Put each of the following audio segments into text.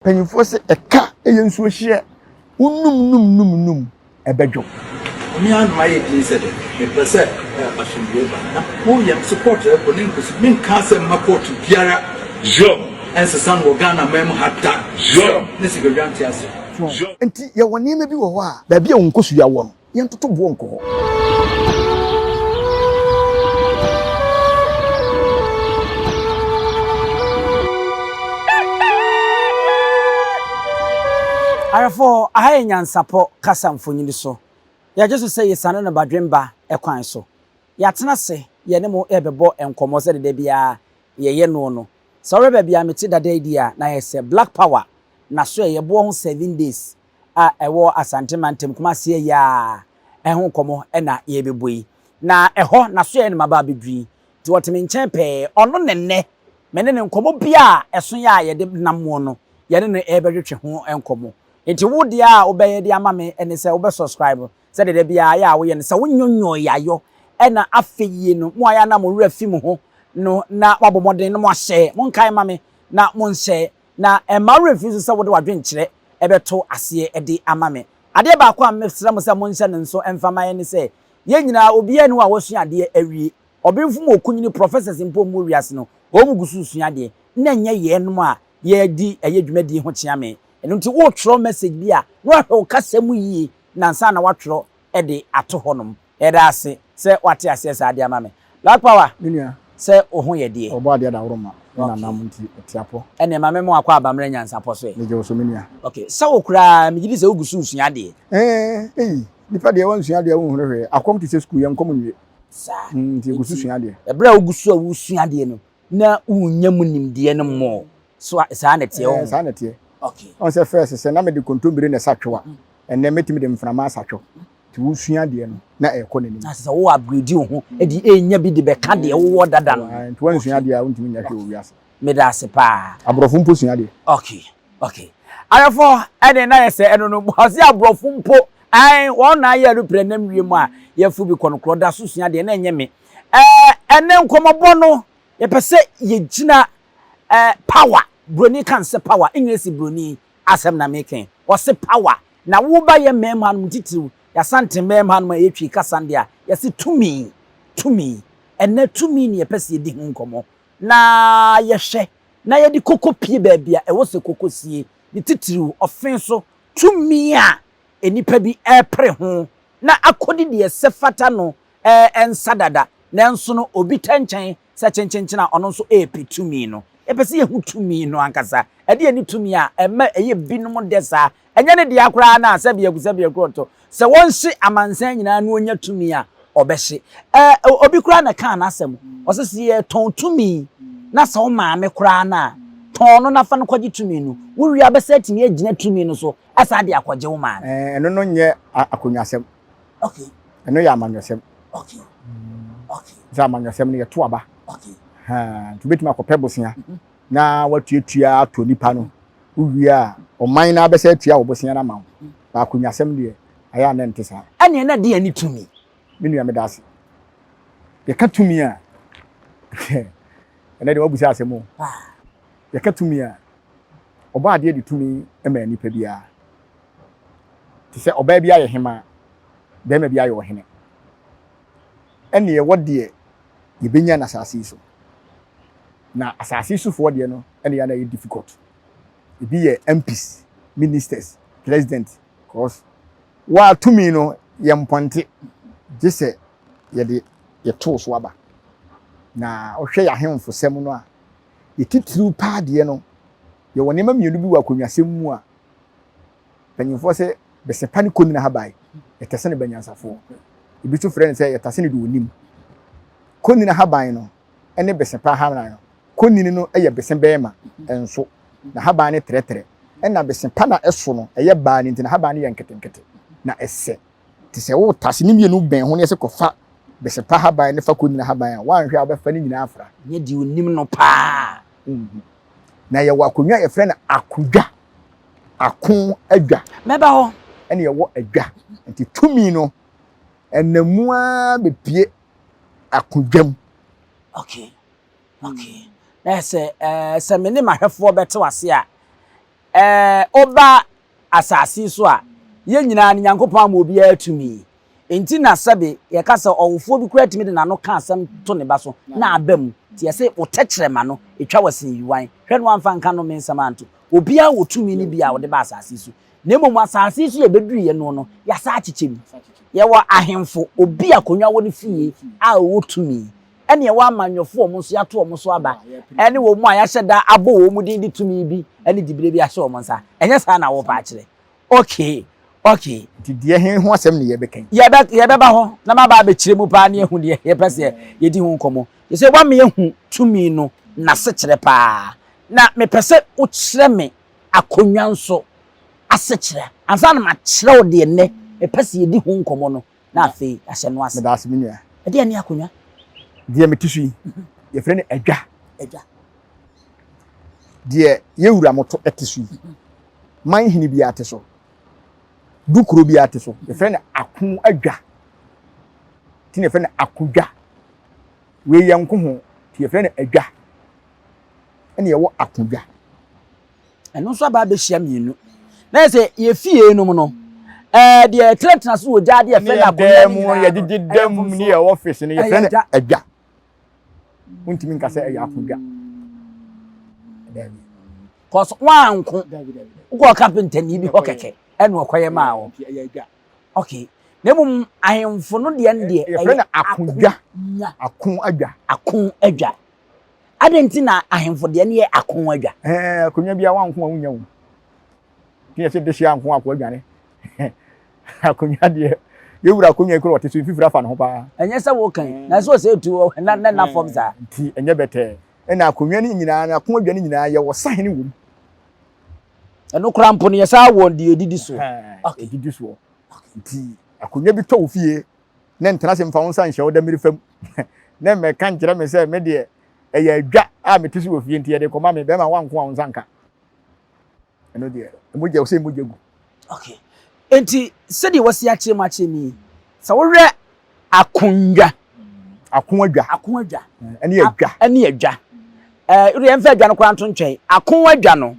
Mpanyimfoɔ se ɛka yɛ nsuo hyeɛ, wo num num num num ɛbɛdwo. Me ara na mayɛ din sɛ dɛ mepɛ sɛ asomdwoe ba na woyɛ me so kɔɔto ɛkɔ ne nkosi menka asɛm mma kɔɔto biara ɛnsesa no wɔ Ghana man mu ha da ne sikadwa nte ase. Nti yɛwɔ nneɛma bi wɔ hɔ a baabi a wo nkosua wɔ no Yɛntoto boɔ nkɔ hɔ. Ahwɛfoɔ, aha yɛ Nyansapɔ kasa mfonini so. Yɛgye so sɛ yɛsiane no badwemba kwan so. Yɛatena ase yɛne mo rebɛbɔ nkɔmmɔ sɛdeɛ da biara yɛyɛ noɔ no. Sɛ wohwɛ baabi a mete dada yi deɛ a, na ayɛ sɛ Black Power n'asoɛeɛ boɔ ho 7 days a ɛwɔ Asante mantam Kumasi yi ara ho nkɔmmɔ na yɛrebɛbɔ yi. Na ɛhɔ n'asoɛeɛ na maba abɛduru yi. Nti ɔte me nkyɛn pɛɛ. Ɔno ne nnɛ me ne no nkɔmmɔ biara a ɛso yɛ a yɛde nam muo no, yɛne no rebɛtwetwe ho nkɔmmɔ. Nti wo deɛ a wobɛyɛ de ama me ne sɛ wobɛ subscribe sɛdeɛ da biara yɛ a woyɛ no. Sɛ wonyɔnyɔɔ yayɔ ɛna afei yie no, mo a yɛ a na mo werɛ afi mo ho no na moabɔ mmɔden na moahyɛ. Monkae ma me na monhyɛ. Na mma wo werɛ mfi nso sɛ wode w'adwenkyerɛ bɛto aseɛ de ama me. Adeɛ baako a mesrɛ mo sɛ monhyɛ no nso mfa mma yɛn ne sɛ, yɛn nyinaa, obiara nni hɔ a wasua adeɛ awie. Ɔbenfo mu okunini, professors mpo a wɔwɔ wiase no, wɔn gu so resua adeɛ, na ɛnyɛ yɛnom a yɛredi ɛyɛ dwumadie ho kyeame. Ɛno nti woretwerɛ message bi a, na woahwɛ wo kasa mu yie na ansa na woatwerɛ de ato hɔnom. Yɛda ase sɛ wate aseɛ saa de ama me. Black Power, Me nua. sɛ wo ho yɛ deɛ. Ɔbɔ adeɛ daworo ma ne nanam nti ɛte apɔ. Ɛneɛ ma me mo akɔ aba mmerɛ nyansapɔ so ɛ. Megye wo so me nua. Ok, sɛ wo koraa megye di sɛ wogu so resua adeɛ. Ɛɛ ei, nipa deɛ wansua adeɛ a wonhunu hwee. Akɔm te sɛ sukuu, yɛnkɔm nwie. Saa. Mm, nti yɛgu so sua adeɛ. Ɛberɛ a wogu so a wosua adeɛ no, na wonya mu nimdeɛ no more. So saa na ɛteɛ Ɛɛ, saa na ɛteɛ. Ok. Ɔn sɛ first sɛ na mede kontommire na ɛsa twew a, ɛnnɛ mɛtumi de mframa asa twew. Nti wosua adeɛ no na ɛrekɔ n'anim. Na sɛ wo upgrade wo ho de enya bi de bɛka deɛ wowɔ dada no. Nti wansua adeɛ a wontumi nyɛ hwee wɔ wiase. Meda ase paa. Aborɔfo mpo sua adeɛ. Okay, okay. Ayɛfo ɛne na yɛ sɛ ɛno no ɔse aborɔfo mpo ae wɔn na ayɛ aeroplane nam wiem a yɛfo bi kɔ no korɔ da so sua adeɛ na ɛnyɛ me. Ɛɛ ɛnɛ nkɔmɔbɔ no yɛpɛ sɛ yɛgyina ɛɛ power broni kan sɛ power English broni asɛm na meka yi ɔse power Na wo ba yɛ mmarima nom titiriw, y'Asante mmarima nom a yɛ Twi kasa no deɛ a, yɛse tumi, tumi. Ɛnnɛ tumi ne yɛpɛ sɛ yɛdi ho nkɔmmɔ na yɛhwɛ na yɛde koko pie baabi a ɛwɔ sɛ koko sie, ne titiriw ɔfe so tumi a nnipa bi repere ho na akɔdi deɛ ɛsɛ fata no nsa dada, nanso no obi tɛnkyɛn sɛ kyenkyenkyen a ɔno nso repɛ tumi no. Yɛpɛ sɛ yɛhu tumi no ankasa. Ɛdeɛn ne tumi a ɛma ɛyɛ binom dɛ saa? Ɛnyɛ ne dea koraa no a, sɛbeagu sɛbeagu ɔtɔ. Sɛ wɔnhye amansan nyinaa na ɔnya tumi a, ɔbɛhye. Ɛ, obi koraa na ɛkaa n'asɛm. Ɔse sɛ yɛtɔn tumi na sɛ wo maame koraa no a, tɔn no na fa no kɔgye tumi no. Wowie a, wobɛsan atumi agyina tumi no so asan de akɔgye wo maame. Ɛɛ, ɛno no nyɛ akonnwasɛm. Okay. Ɛno yɛ amanyɔsɛm. Okay. Okay. Sɛ amanyɔsɛm no yɛto aba. Okay. Ha, nti wobɛtumi akɔpɛ bosea mhm. na watuatua atɔ nipa no. Wowie a, ɔman no abɛsɛ atua wo bosea no ama wo. Mhm. Ba akonnwasɛm deɛ, ayɛ a na ɛnte saa. Ɛneɛ na deɛ ne tumi. Me nua meda ase. Yɛka tumi a, ɛnɛ deɛ wabusa asɛm o. Yɛka tumi a, ɔbɔ adeɛ de tumi ma nipa biara. Te sɛ ɔbaa bi ayɛ hemaa, barima bi ayɛ ɔhene. Ɛne ɛwɔ deɛ yɛbɛnya no asase yi so. Na asase yi sofoɔ deɛ no ɛne yɛ na ɛyɛ difficult. Ebi yɛ MPs, ministers, president, cause wa tumi no yɛ mpɔnte gye sɛ yɛde yɛtoo so aba. Na ɔhwɛ yɛ ahemfo sɛm no a, yɛtitiriw paa deɛ no, yɛwɔ nneɛma mmienu bi wɔ akonnwasɛm mu a Mpanyimfoɔ se bese pa ne konini ahaban, yɛtase no banyansafoɔ. Ebi nso frɛ no sɛ yɛtase no deɛ ɔnim. Konini ahaban no ne bese pa ahaban no, konini no yɛ bese bɛrima nso, n'ahaban no trɛtrɛ. Ɛna bese pa na ɛso no, ɛyɛ baa no nti n'ahaban no yɛ nketenkete na ɛsɛ. Te sɛ wotase ne mmienu bɛn ho na yɛsɛ kɔfa bese pa ahaban ne fa konini ahaban a, woanhwɛ a wobɛfa ne nyinaa afra. Nyɛ deɛ ɔnim no paa. Wonhu. Na yɛwɔ akonnwa a yɛfrɛ no akodwa. Ako adwa. Mɛba hɔ. Ɛna ɛwɔ adwa. Nti tumi no, ɛnam mu ara bɛpue akodwa mu. Okay. Okay. Na yɛ sɛ, ɛɛ, sɛ me ne m'ahwɛfoɔ bɛte w'ase a, Ɛɛ, woba asase yi so a, yɛn nyinaa no, Nyankopɔn ama obiara tumi. Enti na sɛbe yɛka sɛ ɔwofoɔ bi koraa tumi de n'ano ka asɛm to ne ba so na aba mu. Nti yɛse wo tɛkyerɛma no, ɛtwa wo sen yiwan. Hwɛ na woamfa nka nnome nsɛm anto. Obiara wɔ tumi no bi a ɔde ba asase yi so. Na mmom asase yi so yɛbɛduruiɛ no no, yɛasan akyekyɛ mu. Yɛwɔ ahemfo, obi a akonnwa wɔ ne fie a ɔwɔ tumi, ɛne yɛwɔ amanyɔfoɔ a wɔn nso yɛato wɔn so aba, ɛne wɔn a yɛahyɛ da abɔ wɔn din de tumi bi ne diberɛ bi ahyɛ wɔn nsa. Ɛnyɛ saa na worepɛ akyerɛ? Okay, okay. Nti deɛ he ho asɛm ne yɛbɛka yi? Yɛbɛ, yɛbɛba hɔ na maba abɛkyerɛ mu paa ne yɛahu deɛ yɛpɛ sɛ yɛdi ho nkɔmmɔ. Kyerɛ sɛ woama yɛahu tumi no n'asekyerɛ paa. Na mepɛ sɛ wokyerɛ me akonnwa nso asekyerɛ ansa na makyerɛ wo deɛ nnɛ mepɛ sɛ yɛdi ho nkɔmmɔ no na afei ahyɛ no ase. Meda ase me nua. Ɛdeɛn ne akonnwa? Deɛ mete so yi, yɛfrɛ no adwa. Adwa. Deɛ yɛn wura moto te so yi, man hene biara te so, du kuro biara te so, yɛfrɛ no ako adwa. Nti na yɛfrɛ no akodwa. Wei yɛ nko ho, nti yɛfrɛ no adwa. Ɛna yɛwɔ akodwa. Ɛno nso aba abɛhyia mmienu. Na yɛ sɛ yɛ fie nom no, ɛɛ deɛ yɛtenatena so wɔ gya adeɛ yɛfrɛ no akonnwa no nyinaa yɛgyegye dam ne yɛ ɔfis no yɛfrɛ no adwa. Wontumi nka sɛ ɛyɛ akonnwa. Daabi. Kɔs wanko wokɔ kapentani bi hɔ kɛkɛ ɛna ɔkɔyɛ maa wo. Okay. Na mmom ahemfo no deɛ no deɛ yɛfrɛ no akodwa. Ako adwa. Ako adwa. Adɛn nti na ahemfo deɛ no yɛ ako adwa? Ɛɛ akonnwa bi a wanko a wonya wo. Nti yɛsɛ de hyia anko ako adwane. Akonnwa deɛ yɛwura akonnwa yi kora ɔte so mfifiri afa ne ho paa. Ɛnyɛ sɛ wokan na sɛ ɔsɛ etu na na na fam saa. Nti ɛnyɛ bɛtɛɛ. Ɛna akonnwa no nyinaa no ako adwa no nyinaa yɛwɔ sahene wom. Ɛno koraa mpo no yɛsan wɔ deɛ ɛdidi soɔ. Ɛdidi soɔ. Nti akonnwa bi tɔ wo fie na ntena ase mfa wo nsa nhyɛ wo dammiri fam na mmɛka nkyerɛ me sɛ me deɛ ɛyɛ adwa a mete so wɔ fie nti yɛde kɔma me bɛrima wanko a wo nsa nka. Ɛno deɛ mogya sɛ mogya gu. Okay. Nti sɛdeɛ wɔsi akyerɛ mu akyerɛ mu yi, sɛ wohwɛ akonnwa. Ako adwa. Ako adwa. Ɛne adwa. Ɛne adwa. Ɛɛ yɛn fɛ adwa no koraa nto nkyɛn. Ako adwa no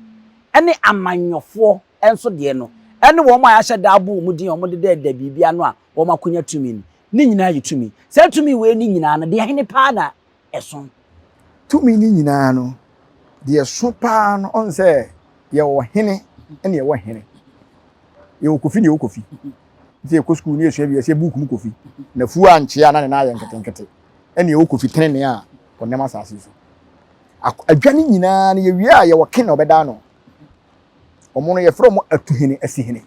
ɛne amanyɔfoɔ nso deɛ no ɛne wɔn a yɛahyɛ da abɔ wɔn din a wɔdedɛɛdɛ biribi ano a wɔn akonya tumi no, ne nyinaa yɛ tumi. Saa tumi wei ne nyinaa no, deɛ hene paa na ɛso? Tumi no nyinaa no, deɛ ɛso paa no, ɔn sɛ yɛwɔ hene ɛna yɛwɔ hene. Yɛwɔ kofi na yɛwɔ kofi. Nti yɛkɔ sukuu ne yɛsua bi yɛsɛ buuku mu kofi. Na fuo ankyea a na ne nan ayɛ nketenkete. Ɛna yɛwɔ kofi tenenee a ɔnam asase so. Adwa no nyinaa no yɛwie a yɛwɔ ken na ɔbɛda ano. Wɔn no yɛfrɛ wɔn atuhene, asihene.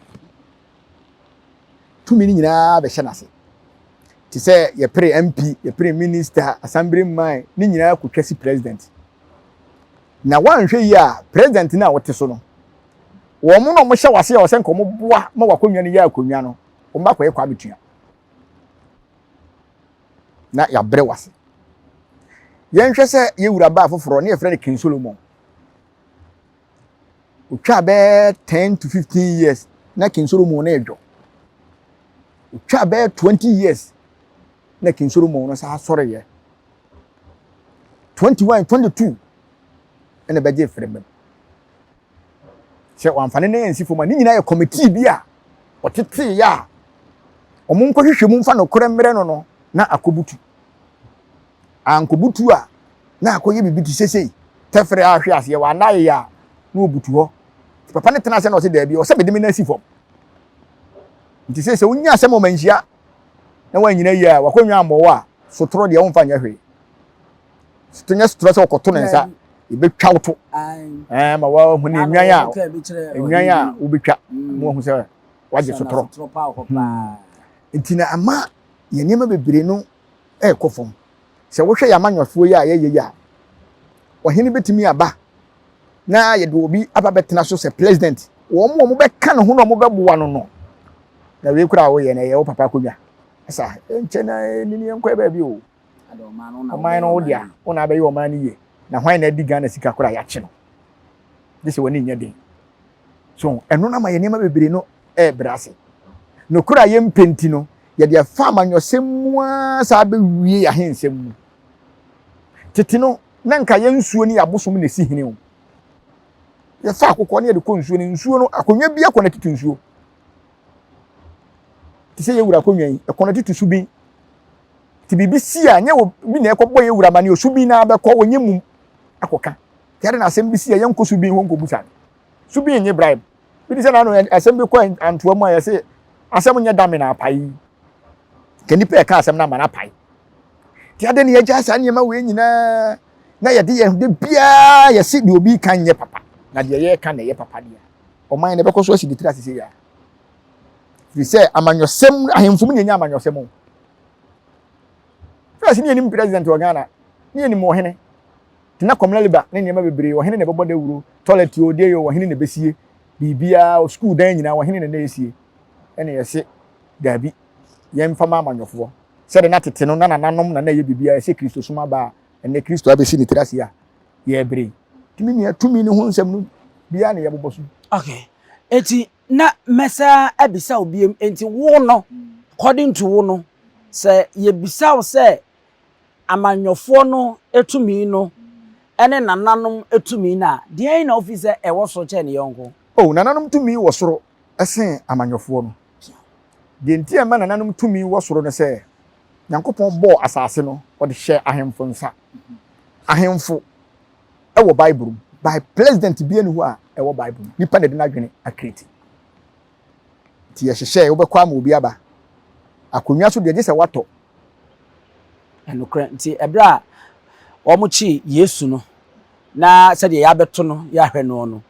Tumi no nyinaa bɛhyɛ n'ase. Te sɛ yɛpere MP, yɛpere minister, assembly man, ne nyinaa kɔtwa si president. Na woanhwɛ yie a, president no a wote so no, wɔn na wɔhyɛ w'ase a wɔsɛ nka wɔboa ma w'akonnwa no yɛ akonnwa no, wɔn ba kɔyɛ Kwame Tua. Na yɛabrɛ w'ase. Yɛnhwɛ sɛ yɛwura baa foforɔ ne yɛfrɛ no King Solomon. Otwaa bɛyɛ 10 to 15 years na King Solomon no redwo. Otwaa bɛyɛ 20 years na King Solomon no saa sɔreyɛ. 21, 22 ɛna bɛgye frɛmam. Sɛ wamfa ne nan ansi fam a, ne nyinaa yɛ committee bi a ɔtetee yɛ a wɔn nkɔhwehwɛ mu mfa nokorɛ mmerɛ no no na akɔbutu. Ankɔbutu a, na akɔyɛ biribi te sesei, tɛfrɛ a ahwe aseɛ, wanna ayeyɛ a, na ɔbutu hɔ. Nti papa no tena ase na ɔse daabi, ɔsɛ mede me nan si fam. Nti sei sɛ wonya asɛm ɔma nhyia na woanyina yie a, wakɔnwa ammɔ wo a, sotorɔ deɛ womfa nyɛ hwee. Soto nyɛ sotorɔ sɛ ɔkɔto ne nsa, yɛbɛtwa wo to. Ɛɛ ma woahu ne nnwan a nnwan a wobɛtwa, ma woahu sɛ wagye sotorɔ. Nti na ama yɛn nneɛma bebree no rekɔ fam. Sɛ wohwɛ yɛn amanyɔfoɔ yi a yɛyɛ yi a, ɔhene bɛtumi aba na yɛde obi aba bɛtena so sɛ president. Wɔn a wɔbɛka ne ho na wɔbɛboa no no, na wei koraa a woyɛ no ɛyɛ wo papa akonnwa. Ɛsa nkyɛ na ɛni ne yɛnkɔ baabi o. Ɔman no wo dea, wo na abɛyɛ ɔman no yie. Na hwan na adi Ghana sika koraa yɛakye no. Gye sɛ w'ani nyɛ den. So ɛno no ama yɛn nneɛma bebree no rebrɛ ase. Nokorɛ a yɛmpɛ nti no, yɛde afa amanyɔsɛm mu ara saa bɛwie yɛn ahensɛm mu. Tete no, na nka yɛn nsuo ne yɛn abosom na ɛsi hene o. Yɛfa akokɔ ne yɛde kɔ nsuo no, nsuo no, akonnwa bi akɔ n'atiti nsuo. Te sɛ yɛwura akonnwa yi, ɛkɔ n'atiti so bi. Te biribi si a, nyɛ obi na ɛkɔbɔ yɛwura ma ne osu bi na abɛkɔ, wɔnyɛ mum akɔka. Yɛde na asɛm bi si a, yɛnkɔ so bi hɔ nkɔbusa no. So bi nye bribe. Bi te sɛ n'ano asɛm bi kɔ antoa mu a yɛse asɛm nyɛ dame na apae. Ka nipa ɛka asɛm no ama no apae. Nti adɛn na yɛgyae saa nneɛma wei nyinaa na yɛde yɛn de biara yɛse deɛ obi ka nyɛ papa na deɛ yɛreka na ɛyɛ papa deɛ ɔman no ɛbɛkɔ so asi ne tiri ase sɛ yia. Firi sɛ amanyɔsɛm ahemfo mu na ɛnya amanyɔsɛm o. First ne yɛnim president wɔ Ghana ne yɛnim ɔhene. Nti na Kɔmla Liba ne nneɛma bebree, ɔhene na ɛbɛbɔ dawuro, toilet o, deɛ yɛ o, ɔhene na ɛbɛsie, biribiara, sukuu dan nyinaa, ɔhene na na ɛsie. Ɛna yɛse, daabi, yɛmfa ma amanyɔfoɔ. Sɛdeɛ na tete no, na nananom na na ɛyɛ biribiara, ɛsɛ Kristosom aba a, ɛnnɛ Kristo abɛsi ne tiri ase a, yɛrebrɛ yi. Nti me nua, tumi no ho nsɛm no biara na yɛbobɔ so. Okay, enti na mɛsan abisa wo biom, enti wo no, according to wo no, sɛ yɛbisa wo sɛ amanyɔfoɔ no tumi no ne nananom tumi no a, deɛn na wofiri sɛ ɛwɔ soro kyɛn ne yɔnko? Oh, nananom tumi wɔ soro sen amanyɔfoɔ no. Deɛ nti a ɛma nananom tumi wɔ soro ne sɛ, Nyankopɔn bɔɔ asase no, ɔde hyɛɛ ahemfo nsa. Ahemfo wɔ Bible mu, by president biara nni hɔ a ɛwɔ Bible mu. Nipa na ɛde n'adwene akreati. Nti yɛhyehyɛe, wobɛkɔ ama obi aba. Akonnwa so deɛ, gye sɛ woatɔ. Nokorɛ nti, ɛberɛ a wɔkyee Yesu no, na sɛdeɛ yɛabɛto no yɛahwɛ noɔ no,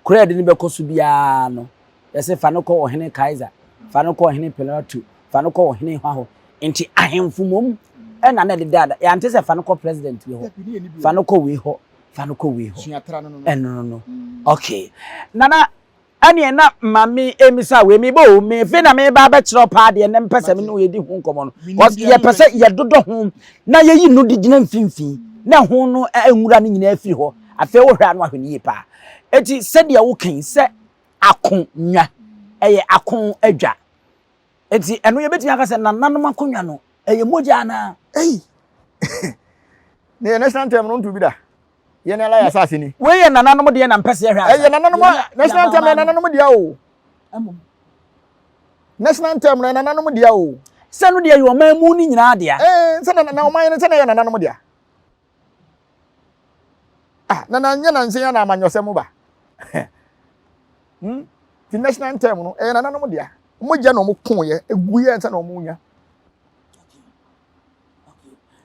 kuro a yɛde no bɛkɔ so biara no, yɛse fa no kɔ ɔhene Kaesar, fa no kɔ ɔhene Pilato, fa no kɔ ɔhene hwa hɔ. Nti ahemfo mmom na na ɛdeda, yɛante sɛ fa no kɔ president bi hɔ, fa no kɔ wei hɔ, fa no kɔ wei hɔ. Ɛno no no. Okay. Nana, Ɛneɛ na ma me mmisa wei, meba o, me fe na meba abɛkyerɛ wo paa deɛ na mpɛ sɛ me ne wo yɛdi ho nkɔmmɔ no. Cause yɛpɛ sɛ yɛdodɔ ho na yɛyi no de gyina mfimfini na ɛho no nwura no nyinaa firi hɔ. Afei wohwɛ a na wahwɛ no yie paa. Eti sɛdeɛ woka yi sɛ akonnwa ɛyɛ ako adwa. Eti ɛno yɛbɛtumi aka sɛ nananom akonnwa no ɛyɛ mogya anaa? Ei! Ne yɛ national anthem no nto bi da. Yɛn ala yɛ asase ni. Wei yɛ nananom deɛ na mpɛ sɛ yɛhwɛ ansa. Ɛyɛ nananom national anthem yɛ nananom deɛ o. National anthem no yɛ nananom deɛ o. Sɛ no deɛ yɛ ɔman mu no nyinaa dea. Ɛɛ sɛ na na ɔman no sɛ na yɛ nananom dea. Ah na na nyɛ nansa yi na amanyɔsɛm ba. Hmm ti national anthem no ɛyɛ nananom dea. Mogya na wɔn ko yɛ egu yɛ nsa na wɔn nya.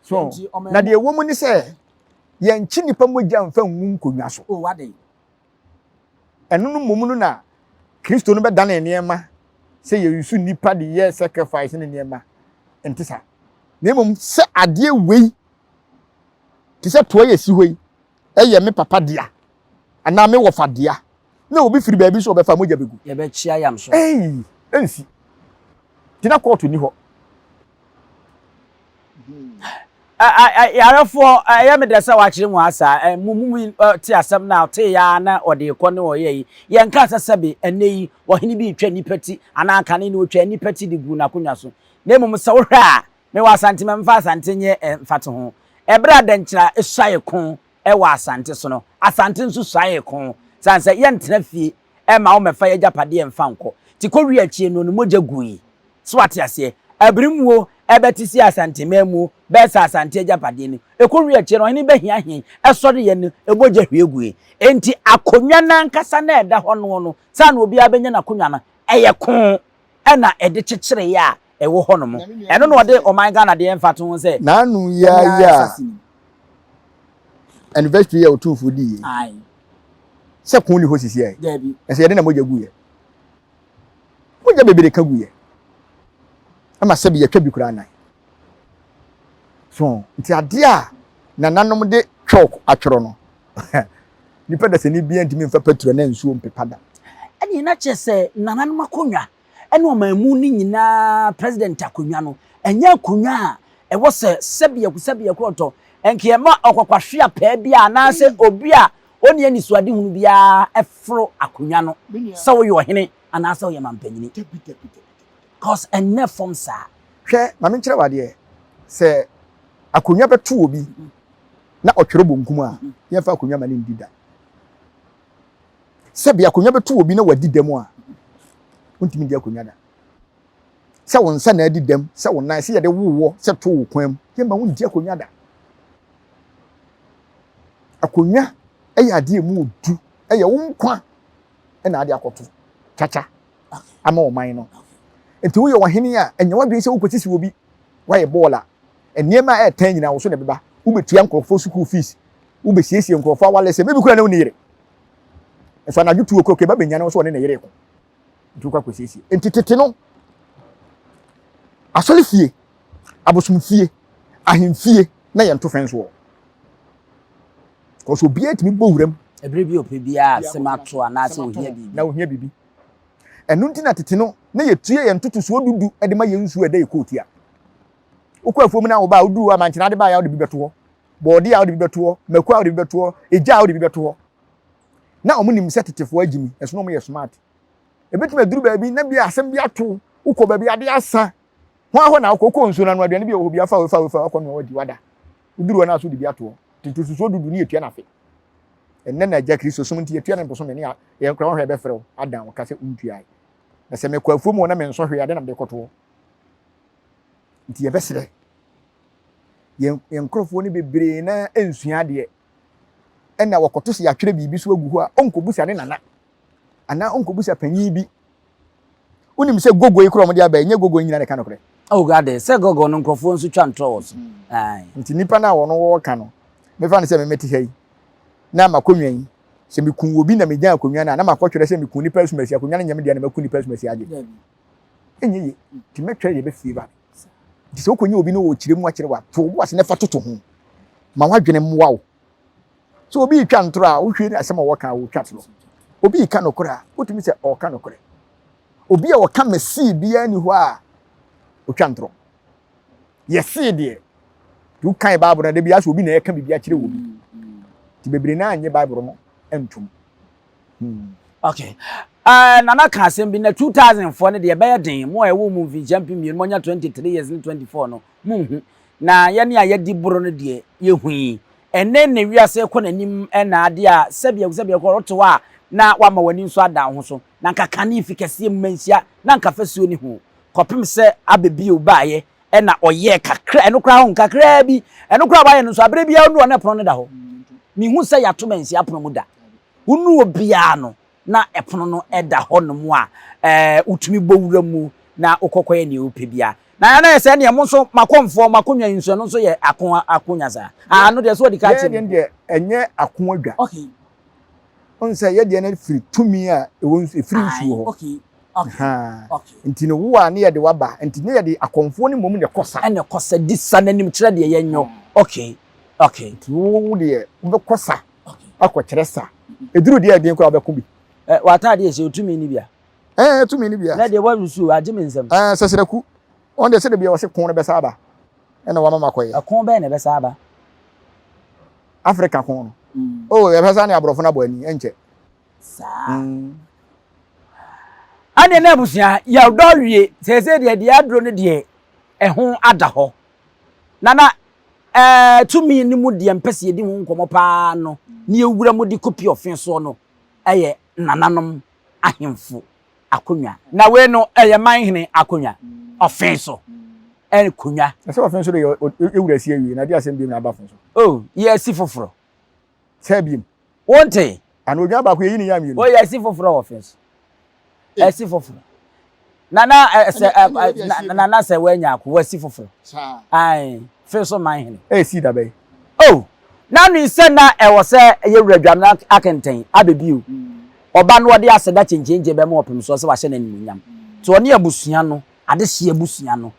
So na deɛ ɛwɔ mu ne sɛ yɛnkye nipa mogya mfa ngu nkonnwa so. Oh, Ɛno no mmom no na Kristo no bɛdane nneɛma sɛ yɛresu nnipa de yɛ sacrifice ne nneɛma. Nte saa. Na mmom sɛ adeɛ wei te sɛ toa yɛ si hɔ yi ɛyɛ me papa dea anaa me wɔfa dea na obi firi baabi so ɔbɛfa mogya bɛgu. Yɛbɛkyia yam so. Ei, ɛnsi. Nti na kɔɔto ni hɔ. Yarefoɔ, ɛyɛ me dɛ sɛ wakyerɛ mu asa. Mo mu te asɛm no a, ɔtee ya na ɔde rekɔ ne ɔyɛ yi. Yɛnka sɛ sɛbe ɛnnɛ yi ɔhene bi retwa nnipa ti anaa kane no ɔtwaa nnipa ti de guu n'akonnwa so. Na mmom sɛ wohwɛ a, mewɔ Asante ma memfa Asante nyɛ mfatoho. Ɛberɛ a Dɛnkyira suae ko wɔ Asante so no, Asante nso suaee ko. Sane sɛ yɛntena fie mma wommɛfa y'agyapadeɛ mfa nkɔ. Nti kɔwie akyire no, ne mogya gui. So wate aseɛ? Abirimuo ɛbɛte si Asante manmuo bɛsa Asante agyapadeɛ no. Ɛkɔwie akyire no, ɔhene bɛhia he ɛsɔreɛ no, mogya hwie gui. Enti akonnwa no ankasa no a ɛda hɔ noɔ no, saa na obiara bɛnya n'akonnwa no, ɛyɛ ko na ɛde kyekyereeɛ a ɛwɔ hɔ nom. Ɛno na ɔde ɔman Ghana deɛ mfatoho sɛ. N'ano yi ara yi a anniversary yi a Otumfoɔ dii yi, sɛ ko nni hɔ sisi ɛ, ɛsɛ yɛde na mogya gu yɛ. Mogya bebree ka gu yɛ. Ɛma sɛbi yɛtwa bi koraa nan. So nti adeɛ a nananom de chalk atwerɛ no, nipa dasani biara ntumi mfa petrol na nsuo mpepa da. Ɛneɛ na kyerɛ sɛ nananom akonnwa ne ɔmanmu no nyinaa president akonnwa no, ɛnyɛ akonnwa a ɛwɔ sɛ sɛbiako sɛbiako ɔtɔ nka ɛma ɔkwakwahwe apaa bi a anaasɛ obi a ɔnni anisoadehunu biara foro akonnwa no sɛ woyɛ ɔhene anaasɛ woyɛ mampanyini. Cause ɛnyɛ fam saa. Hwɛ, ma menkyerɛ wo adeɛ, sɛ akonnwa bɛto obi na ɔtwerɛ bonkum a, yɛmfa akonnwa ma no ndi da. Sɛbi akonnwa bɛto obi na wadi dɛm a, wontumi di akonnwa da. Sɛ wo nsa na adi dɛm, sɛ wo nan, sɛ yɛde wo wɔ, sɛ to wo kwan mu, yɛmma wondi akonnwa da. Akonnwa yɛ adeɛ mu odu, ɛyɛ wo nkwa na ade akɔto kyakya ama ɔman no. Nti woyɛ ɔhene a, ɛnyɛ w'adwene sɛ wokɔsisi obi, woayɛ bɔɔl a, nneɛma a ɛɛtɛn nyinaa wo so na ɛbɛba. Wobɛtua nkurɔfoɔ sukuu fees, wobɛsiesie nkurɔfoɔ awalesɛm, ebi koraa na wonni yere. Nso anadwo tuo kɔ keba bɛnya no sɛ ɔne ne yere ko. Nti wokɔ akɔsiesie. Nti tete no, asɔre fie, abosom fie, ahemfie na yɛnto fɛn soɔ. Kɔsɛ obiara tumi bɔ wuram. Ɛberɛ bi ɔpɛ biara asɛm ato anaasɛ ohia biribi. Na ohia biribi. Ɛno nti na tete no na yɛtua yɛn ntotosoɔ dudu de ma yɛn nsuo ɛda yɛ kootia. Wokɔ afuom na woba a woduru hɔ a mankyena de baeɛ a wode bi bɛto hɔ. Bɔɔdeɛ a wode bi bɛto hɔ, mako a wode bi bɛto hɔ, egya a wode bi bɛto hɔ. Na wɔn nim sɛ tetefoɔ agyimi, ɛso na wɔn yɛ smart. Ebetumi aduru baabi na bi asɛm bi ato, wokɔ baabi ade asa. Ho ahɔ na wokɔ, wokɔ nsuo no ano aduane bi wɔ hɔ bi afa wei fa wei fa akɔ noa wadi wada. Woduru hɔ na so de bi ato hɔ. Ntotosoɔ dudu ne yɛtua no afe. Ɛnnɛ na agya Kristo som nti yɛtua no bosome ne yɛn koraa wɔhwɛ bɛfrɛ wo adan wo ka sɛ wontuae. Na sɛ mekɔ afuom hɔ na mensɔ hwee ade na mede kɔto hɔ. Nti yɛbɛsrɛ yɛn yɛn nkurɔfoɔ no bebree na nsua adeɛ ɛna wɔkɔto sɛ yɛatwerɛ biribi so agu hɔ a ɔnkɔbusa ne nana anaa ɔnkɔbusa panyin bi. Wonim sɛ gogo yi koraa wɔde aba yi, nyɛ gogo nyina na ɛka nokorɛ. Oh God, sɛ gogo no nkurɔfoɔ nso twa ntorɔ wɔ so. Ae. Nti nipa no a wɔn wɔka no, mefa no sɛ me mete ha yi, na makɔnwa yi, sɛ meku obi na megya akonnwa no a, na makɔtwerɛ sɛ meku nipa asumasi, akonnwa no nyɛ me dea na maku nipa asumasi agye. Ɛnyɛ yie. Nti mɛtwerɛ deɛ ɛbɛfie ba. Nti sɛ wokɔnya obi na ɔkyerɛ mu akyerɛ wo a, to wo bo ase na fa toto ho. Ma w'adwene mmoa wo. Sɛ obi retwa ntorɔ a, wohwie asɛm a wɔka a wɔtwa torɔ. Obi reka nokorɛ a, wotumi sɛ ɔreka nokorɛ. Obi a ɔka mesee biara ni hɔ a ɔtwa ntorɔ. Yɛsee deɛ, nti wokan Bible no da bi asɛ obi na ɛka biribi akyerɛ wɔ bi. Nti bebree naa nye Bible no ntom. Hmm. Okay. Uh, Nana ka asɛm bi na 2000 foɔ no deɛ ɛbɛyɛ den mo a ɛwɔ mu mfinhyia mpem mmienu moanya 23 years ne 24 no monhu na yɛne a yɛadi boro no deɛ yɛhui Ɛnnɛ na wiase rekɔ n'anim na ade a sɛbea sɛbea kɔ wote hɔ a na wama w'ani nso ada wo ho so. Na anka kane fi kɛseɛ mu manhyia na anka fasuo ni ho kɔpem sɛ abɛ bio baeɛ ɛna ɔyɛɛ kakra ɛno koraa ho kakraa bi ɛno koraa wayɛ no nso aberɛ biara wonu hɔ na ɛpono no da hɔ. Mehu sɛ yɛato manhyia pono mu da. Wonu hɔ biara no na ɛpono no da hɔnom a, ɛɛ, wotumi bɔ wura mu na wokɔ kɔyɛ nea wopɛ biara. Na na yɛ sɛ ɛneɛ mo nso mo akɔmfoɔ, mo akonnwa yi nso, ɛno nso yɛ ako akonnwa saa. Ah, ɛno deɛ so wɔde ka Yɛn akyerɛ deɛ me. no deɛ ɛnyɛ ako adwa. Okay. Wohu sɛ yɛ deɛ no firi tumi a ɛwɔ nsu, ɛfiri Aye, nsuo hɔ. okay, okay, Ahaa. okay. Nti no wo a ne yɛde wo aba, nti ne yɛde akɔmfoɔ no mmom na ɛkɔ sa. Ɛna ɛkɔ sa, di sa no anim kyerɛ deɛ yɛnyɔ. Okay, okay. Nti wo deɛ wobɛkɔ sa akɔkyerɛ sa. Ɛduru deɛ ɛden koraa wobɛko bi. Ɛ w'ataade ɛhyɛ otumi ni bia. Ɛɛ tumi ni bia. Na deɛ warusu agye me nsam. Ɛɛ sɛsrɛku wɔn deɛ sɛdeɛ bia wɔse ko no bɛsa aba ɛna wama makɔyɛ. Ɛko bɛn na ɛbɛsa aba? Africa ko no. Mm. Oh ɛbɛsa ne aborɔfo no abɔ ani ɛnkyɛ. Saa. Mm. Ɛne na abusua yɛdɔ wie sɛsɛ deɛ deɛ aduro no deɛ ɛho ada hɔ. Nana Ɛɛ, tumi no mu deɛ mpɛ sɛ yɛdi ho nkɔmmɔ paa no ne yɛwura mu de kɔpie ɔfe soɔ no yɛ nananom ahemfo akonnwa. Na wei no ɛyɛ manhene akonnwa, ɔfe so akonnwa. Na sɛ ɔfe so deɛ yɛwura si awie na de asɛm biom na aba fe so. Oh, yɛasi foforɔ. Sɛ biom. Wonte? Ana odwan baako yɛyi ne yam mmienu. Oh, yɛasi foforɔ wɔ fe so. Ɛsi foforɔ. Nana sɛ nana sɛ wanya ako wasi foforɔ. Ae fe so man hene. Ɛsi da bɛyi. Oh na nui sɛ na ɛwɔ sɛ yɛ wura dwamena akɛntɛn abɛbio. Ɔba no ɔde aseda kyenkyenkyen bɛma ɔpem soɔ sɛ wahyɛ no animuonyam. Nti ɔne abusua no, adehyeɛ abusua no,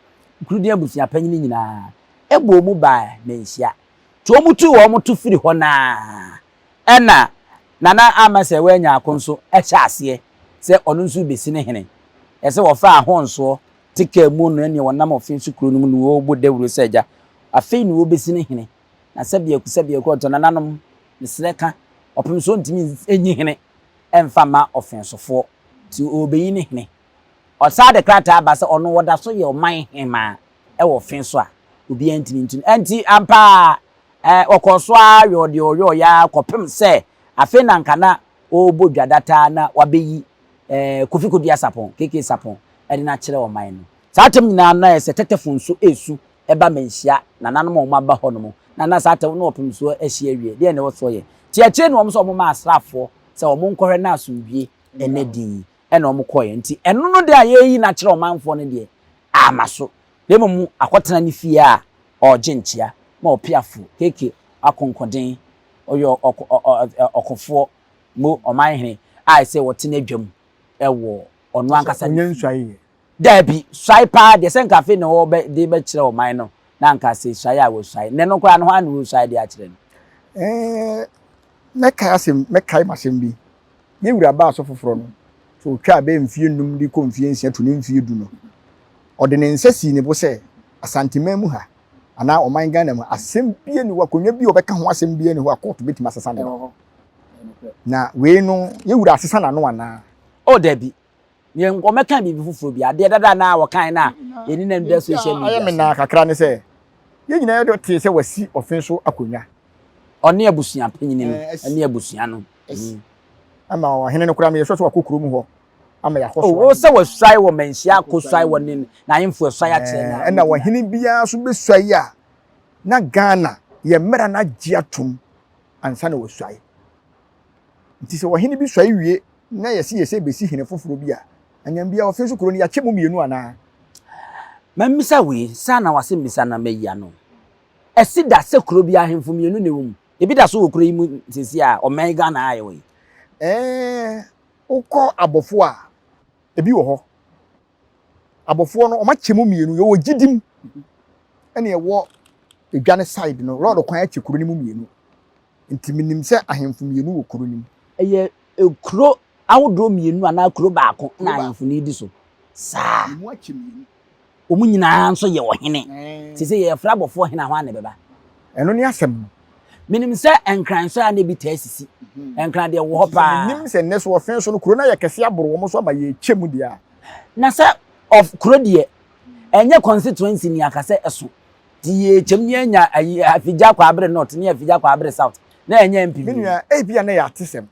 Nkurudin abusua panyini nyinaa ɛbɔɔ mu baa Manhyia. Nti wɔn tuu wɔn to firi hɔ no ara Ɛna Nana Ama Sɛwaa Nyarko nso hyɛ aseɛ sɛ ɔno nso rebɛsi ne hene. Ɛsɛ wɔfaa ahonsoɔ te kaa mu no ɛneɛ wɔnam ɔfe so kuro no mu na wɔrebɔ dawuro sɛ agya afei na wɔrebɛsi ne hene. Na sɛbiako sɛbiako ɔtɔ nananom mesrɛ ka ɔpem so ɔntumi nyi hene mfa mma ɔfensofoɔ nti ɔrebɛyi ne hene. Ɔsan de krataa ba sɛ ɔno ɔda so yɛ ɔman hemaa wɔ ɔfe so a obiara ntumi ntu no. Ɛnti ampa ara ɔkɔɔ so ara yɔɔ deɛ ɔyɔeɛ ara kɔpem sɛ afei na anka na ɔrebɔ dwa dataa na wabɛyi eh, Kofi Kodua Sapon, KK Sapon, de no akyerɛ ɔman no. Saa atɛm nyinaa no na ayɛ sɛ tɛtɛfo nso resu ba manhyia nananom a wɔaba hɔ nom, na na saa atɛm no ɔpem soɔ ahyi awie, deɛn na ɛwɔ soɔ yɛ? Nti akyire no wɔn sɛ wɔn maa asraafoɔ sɛ wɔn nkɔhwɛ na asomdwie ɛnɛ din ɛna wɔn kɔeɛ. Nti ɛno no deɛ a yɛreyi no akyerɛ ɔmanfoɔ no deɛ amma so, na mmom akɔtena ne fie a ɔregye nkyea ma ɔpeafo KK akonkoden, ɔyɛ ɔkofoɔ mo ɔmanhene a ɛsɛ wɔte n'adwa mu wɔ ɔno ankasa ne fie. Daabi, suae paa deɛ sɛ nka afei na ɔbɛ de bɛkyerɛ ɔman no na anka sɛ suae a wɔsuae. Nnɛ no koraa no hwan na ɔresuae de akyerɛ no? Ɛɛ, mɛkae asɛm, mɛkae m'asɛm bi. Yɛn wura baa so foforɔ no, sɛ ɔtwaa bɛyɛ mfeɛ nnum de kɔ mfeɛ nsia to ne mfeɛ du no, ɔde ne nsa sii ne bo sɛ, Asanteman mu ha, anaa ɔman Ghana mu, asɛm biara nni hɔ, akonnwa bi a ɔbɛka ho asɛm biara nni hɔ a kɔɔto bɛtumi asesa ne no. Na wei no, yɛn wura asesa n'ano anaa? Oh, dabi. Yɛn wɔmɛka biribi foforɔ bi. Adeɛ dada na wɔkan no a, yɛni na da social media. Ayɛ me naa kakra ne sɛ, yɛn nyinaa yɛde tee sɛ wasi ɔfe so akonnwa. Ɔne abusua panyini no, ne abusua no. Ama ɔhene no koraa meyɛ sure sɛ wakɔ kurom hɔ ama yɛakɔ so. Oh, sɛ wasuae wɔ manhyia akɔsuae wɔ ne n'ahemfo asuae akyerɛ no. Ɛna ɔhene biara nso bɛsuae a, na Ghana yɛn mmara no agye atom ansa na wasuae. Nti sɛ ɔhene bi suae wie na yɛse yɛsɛ bɛsi hene foforɔ bi a, anyam biara ɔfe so kuro no yɛakyɛ mu mmienu anaa? Mammisa wei, saa na w'asɛmmisa no mayi ano. Ɛsi da sɛ kuro bi ahemfo mmienu na ɛwɔ mu. Ebi da so wɔ kuro yi mu seesei a ɔman Ghana a yɛwɔ yi. Ɛɛ, wokɔ abɔfoɔ a, ebi wɔ hɔ. Abɔfoɔ no, wɔakyɛ mu mmienu. Yɛwɔ gyidim ɛna ɛwɔ edwa no side no. Lɔɔre kwan akyɛ kuro no mu mmienu. Nti menim sɛ ahemfo mmienu wɔ kuro no mu. Ɛyɛ kuro ahodoɔ mmienu anaa kuro baako na ahemfo no redi so saa. Emu akyɛ mmienu. Wɔn nyinaa nso yɛ ɔhene. Seesei yɛrefrɛ abɔfoɔ hene a, hwan na ɛbɛba? Ɛno ne asɛm no. Menim sɛ Nkran nso a na ebi taa sisi. Nkran deɛ wɔ hɔ paa. Menim sɛ nnɛ so ɔfe so no kuro no ayɛ kɛse aboro wɔn so ama yɛrekyɛ mu deɛ a. Na sɛ ɔf kuro deɛ ɛnyɛ constituency ni aka sɛ ɛso. Nti yɛrekyɛm ne yɛanya ayi Afigya Kwaabere North ne Afigya Kwaabere South na ɛnyɛ MP Me nua, ebia na ɛyɛ atesɛm.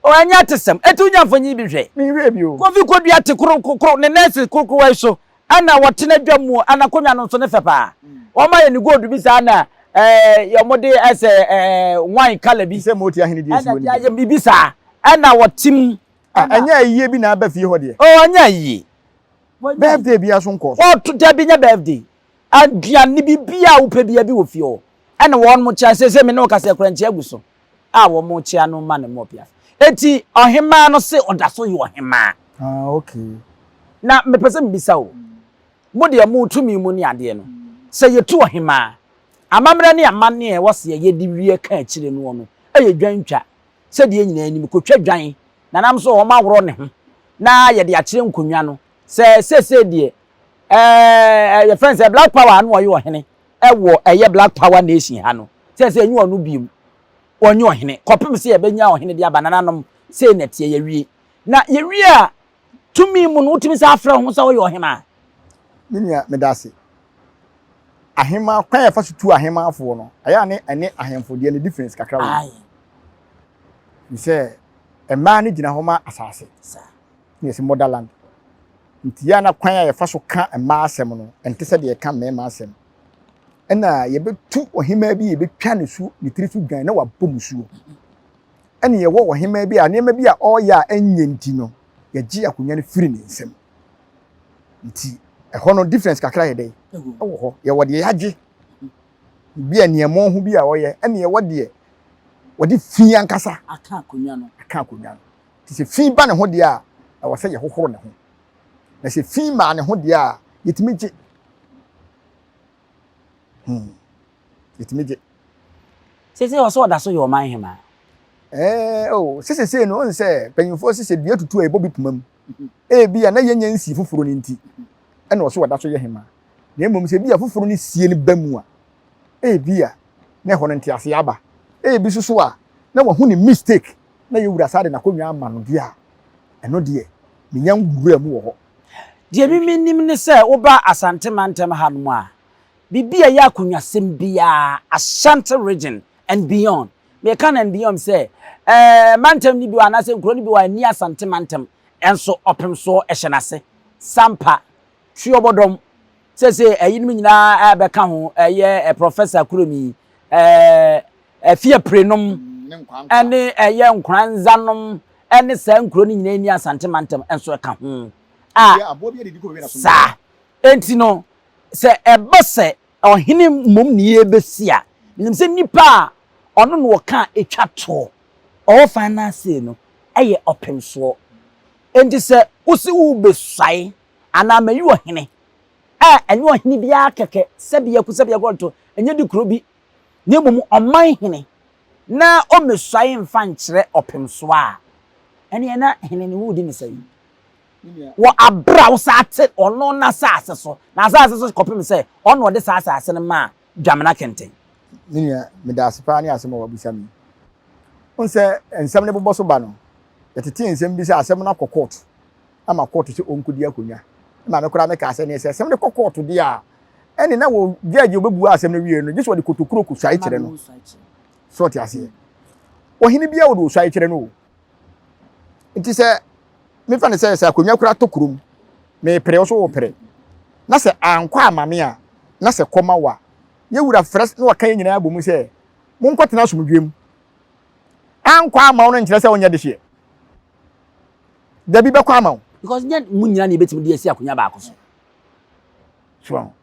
Oh, ɛnyɛ atesɛm. Eti wonya mfonyin bi hwɛ. Menhwɛɛ bi o. Kofi Kodua te koro kokoro ne nan si korokorowa yi so ɛna wɔte n'adwa mu ɛna akonnwa no nso ne fɛ paa. Wɔn ayɛ ne gold bi saa na ɛɛ wɔn de ɛsɛ ɛɛ wine colour bi. Te sɛ Moti ahene deɛ esi hɔ no bi. Ɛna de ayɛ biribi saa ɛna wɔte mu. Ah, ɛnyɛ ayie bi na aba fie hɔ deɛ. Oh, ɛnyɛ ayie. Birthday biara so nkɔɔ so. Wɔto dabi nyɛ birthday. Aduane biribiara a wopɛ biara bi wɔ fie hɔ. Ɛna wɔn kyea seesei me ne wo kasa yi koraa nkyea gu so a wɔn kyea no ma no mmɔ piaf. Eti ɔhemaa no se ɔda so yɛ ɔhemaa. Ah okay. Na mepɛ sɛ mebisa o, mo deɛ mo tumi mu ne adeɛ no, sɛ yɛtu ɔhemaa, amammerɛ ne amanneɛ a ɛwɔ sɛ yɛde wie ka akyire noɔ no yɛ dwan twa, sɛdeɛ yɛn nyinaa nim, kɔtwa dwan, nanam nso wɔn aworɔ ne ho na yɛde akyerɛ nkonnwa no sɛ seesei deɛ ɛɛ yɛfrɛ no sɛ Black Power ano ɔyɛ ɔhene ɛwɔ ɛyɛ Black Power Nation ha no sɛ sɛ ɛnyɛ ɔno biom ɔnyɛ ɔhene kɔpem sɛ yɛbɛnya ɔhene de aba nananom sei na ɛteɛ yɛwie na yɛwie a tumi mu no wotumi sɛ afrɛ ho sɛ woyɛ ɔhemaa. Me nua meda ase. Ahemaa kwan a yɛfa so tu ahemaafoɔ no ɛyɛ a ne ɛne ahemfo deɛ no difference kakra wɔ mu. Sɛ mmaa no gyina hɔ ma asase. Na yɛsi motherland. Nti yɛ a na kwan a yɛfa so ka mmaa asɛm no, ɛnte sɛ deɛ yɛka mmarima asɛm. Ɛna yɛbɛtu ɔhemaa bi, yɛbɛtwa ne so, ne tiri so dwan na wabɔ musuo. Ɛna yɛwɔ ɔhemaa bi a nneɛma bi a ɔreyɛ a ɛnyɛ nti no, yɛgye akonnwa no firi ne nsam. Nti ɛhɔ no difference kakra yɛ dɛn? Ɛwɔ hɔ. Yɛwɔ deɛ yɛagye bi a nneɛma ho bi a ɔyɛ, ɛna yɛwɔ deɛ wɔde fi ankasa aka akonnwa no. Aka akonnwa no. Nti sɛ fi ba ne ho deɛ a, ɛwɔ sɛ yɛhohoro ne ho. Na sɛ fi maa ne ho deɛ a, yɛtumi gye. Hmm. Yɛtumi gye. Seesei ɔsɛ ɔda so yɛ ɔman hemaa. Ɛɛ o, sɛ seesei no, ɔn sɛ mpanyinfoɔ sɛ sɛ dua tutu a ɛbɔ bi poma mu. Ebi a na yɛnyɛ nsii foforɔ no nti, ɛna ɔsɛ ɔda so yɛ hemaa. Na mmom sɛ ebi a foforɔ no sie no ba mu a, ebi a na ɛhɔ no nteaseɛ aba. Ebi nso so a, na wahu ne mistake na yɛ wura saa de n'akonnwa ama no deɛ a, ɛno deɛ menya nwura mu wɔ hɔ. Deɛ me menim ne sɛ woba Asante mantam hanom a, biribi a ɛyɛ akonnwasɛm biara, Ashanti region and beyond, Meka no and sɛ, ɛɛ mantam no bi wɔ anaasɛ nkuro no bi wɔ a ɛnni Asante mantam nso ɔpem soɔ hyɛ n'ase. Sampa, Tuobodom, seesei ɛyinom nyinaa ɛbɛka ho, ɛyɛ Professor Kuromi, ɛɛ Afiaprenom ɛne ɛyɛ Nkoranzanom ɛne saa nkuro no nyinaa nni Asante mantam nso ɛka ho. A saa enti no sɛ ɛba sɛ Ɔhene mmom ne yɛrebɛsi a, menim sɛ nipa a ɔno na ɔka a ɛtwa toɔ, ɔwɔ final say no, yɛ ɔpemsoɔ. Enti sɛ wose worebɛsuae anaa mayi ɔhene a, ɛnyɛ ɔhene biara kɛkɛ, sɛbiako sɛbiako nto, ɛnyɛ de kuro bi, na mmom ɔman hene, na ɔmmɛsuae mfa nkyerɛ ɔpemsoɔ a, ɛneɛ na hene no woredi no sɛn? Wɔ aber a wosan tse ɔno n'asaase so, n'asaase so kɔpem sɛ ɔno na ɔde saa asaase no maa Dwamena Kɛntɛn. Me nua, meda ase paa ne asɛm a wabisa me yi. Wohu sɛ nsɛm no bobɔ so ba no, yɛtetee nsɛm bi sɛ asɛm no akɔ kɔɔto ama kɔɔto sɛ ɔnkɔdi akonnwa. Ɛma me koraa mekaa sɛ, neɛ sɛ asɛm no kɔ kɔɔto deɛ a, ɛne na wɔ gyɛɛgye a ɔbɛbua asɛm no wie no, gye sɛ ɔde kotokuro kɔsuae kyerɛ no. So ɔte aseɛ? Ɔhene biara wɔde ɔsuae kyerɛ no o. Nti sɛ mefa no sɛ sɛ akonnwa kura tɔ kurom, mepere wo so wopere, na sɛ ankɔ ama me a, na sɛ kɔma wo a, yɛ wura frɛ na waka yɛn nyinaa abɔ mu sɛ monkɔtena asomdwoe mu. Ankɔ ama wo no nkyerɛ sɛ wonyɛ dehyeɛ. Dabi bɛkɔ ama wo. Because nyɛ mo nyinaa na yɛbɛtumi de asi akonnwa baako so. So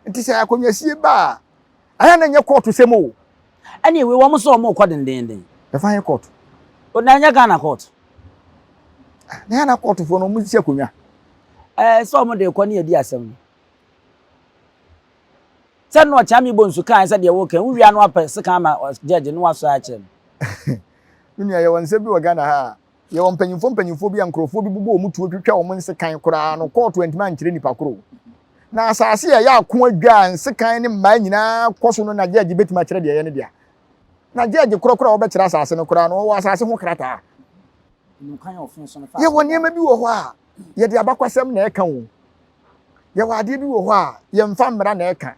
nti sɛ akonnwasie ba a, Ɛyɛ na ɛnyɛ kɔɔto sɛm o. Ɛne wei wɔn sɛ wɔn rekɔ dendenden. Ɛfa yɛ kɔɔto. O na ɛnyɛ Ghana kɔɔto. Ah, na yɛ na kɔɔtofoɔ no wɔn si akonnwa. Ɛɛ sɛ wɔn de rekɔ ne yɛ di asɛm no. Sɛ no ɔkyea mi bɔ nsu kan sɛ deɛ wɔka wowia no apɛ sekan ama gyɛgye no wasɔ akyerɛ no. Me nua yɛwɔ nsɛm bi wɔ Ghana ha a Yɛwɔ mpanyimfoɔ mpanyimfoɔ bi a nkurɔfoɔ bi bobɔ wɔn tuo twitwa wɔn nsekan koraa no, kɔɔto antumi ankyerɛ nipa koro. Na asase a ɛyɛ ako adwa a nsekan ne mmaa nyinaa kɔ so no na gyɛɛgye bɛtumi akyerɛ deɛ ɛyɛ ne dea. Na gyɛɛgye korɔkorɔ a wɔbɛkyerɛ asase no koraa no, ɔwɔ asase ho krataa. Yɛwɔ nneɛma bi wɔ hɔ a yɛde abakwasɛm na ɛka o. Yɛwɔ adeɛ bi wɔ hɔ a yɛmfa mmara na ɛka.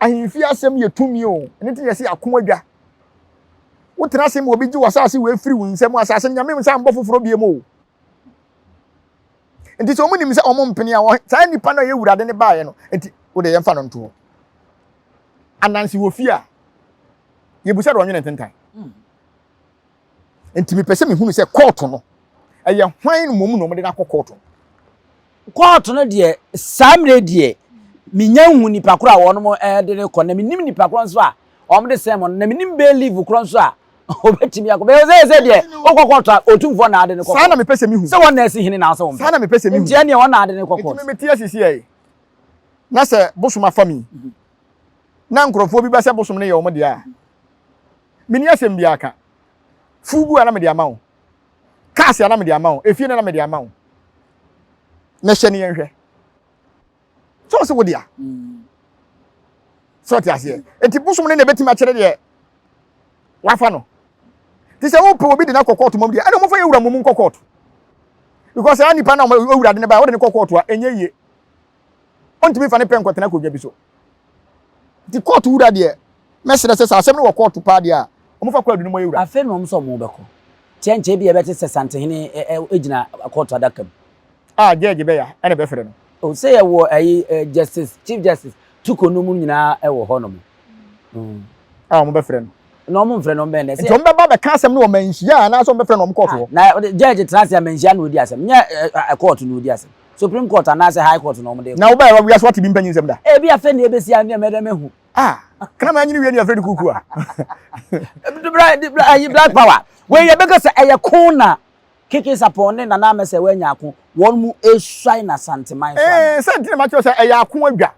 Ahemfie asɛm yɛ tumi o, ɛno nti na yɛse ako adwa. Wotena ase ma obi gye w'asase wei firi wo nsam, asase no Nyame nsa mbɔ foforɔ biem o. Nti sɛ wɔn nim sɛ wɔn mpene a, saa nipa no a ɛyɛ wurade ne baeɛ no, nti wode yɛmfa no nto hɔ. Anansi wɔ fie a, yɛbu sɛ deɛ ɔnwene ntentan. Nti mepɛ sɛ mehunu sɛ kɔɔto no, ɛyɛ hwan mmom na wɔde no akɔ kɔɔto no? Kɔɔto no deɛ, saa mmerɛ deɛ, menya nhu nipa korɔ a wɔn de no kɔ, na menim nipa korɔ nso a wɔn de sɛn mo no, na menim bail leave korɔ nso a wɔbɛtumi akɔ. Bɛyɛ sɛ sɛ deɛ wokɔ kɔɔto a, otumfoɔ na ade no kɔ Saa na mepɛ sɛ mehu. Sɛ wɔn na asi hene na asɛ wɔn pɛ. Saa na mepɛ sɛ mehu. Nti ɛneɛ wɔn na ade no kɔ kɔɔto. Nti me mete asisi ɛ, na sɛ bosom afa me yi, na nkurɔfoɔ bi ba sɛ bosom no yɛ wɔn deɛ a, Menni asɛm biara ka. Fugu a na mede ama wo, cars a na mede ama wo, efie no na mede ama wo. Na hyɛ ne yɛnhwɛ. Sɛ ɔsɛ wo dea. Sɛ ɔte aseɛ. Enti bosom no na ɛbɛtumi akyerɛ deɛ wafa no. Te sɛ wopɛ obi de no akɔ kɔɔto mom deɛ, ɛna wɔmfa yɛ wura mom nkɔ kɔɔto. Because saa nipa na owura de ne ba, wode no kɔ kɔɔto a, ɛnyɛ yie. Ɔntumi fa ne pɛ nkɔtena akonnwa bi so. Nti kɔɔto wura deɛ, mɛsrɛ sɛ sɛ asɛm no wɔ kɔɔto paa deɛ a, wɔmfa kwaadu no mmɔ yɛ wura. Afei na wɔn sɛ wɔn bɛkɔ. Kyɛ nkyɛ ebia ɛbɛte sɛ Santehene gyina kɔɔto adaka mu. A judge bɛya ɛna ɛbɛfrɛ no. O sɛ yɛwɔ ɛyi justice chief justice Tuko no mu nyinaa wɔ hɔ nom. A wɔn bɛfrɛ no. Na wɔn mfrɛ no wɔn bɛn dɛ. Nti wɔn bɛba bɛka asɛm no wɔ manhyia anaasɛ wɔn bɛfrɛ no wɔn kɔɔto hɔ. Na judge tena ase a manhyia na odi asɛm nyɛ kɔɔto na odi asɛm. Supreme court anaasɛ high court na wɔn de kɔ. Na wobɛɛ wɔ wiase wate bi mpanyin nsɛm da. Ebi afei na ebesi a nneɛma ɛdɛ mehu. Ah, kraman nyini wie ne yɛfrɛ no kuku a. Bra bra ayi black power. Wei yɛbɛka sɛ ɛyɛ ko na Keke Sapɔn ne Nana Amɛsɛ wɔanya ako wɔn mu esuae na Santeman so ana. Ɛɛ sɛ nti na makyerɛ sɛ ɛyɛ ako adwa.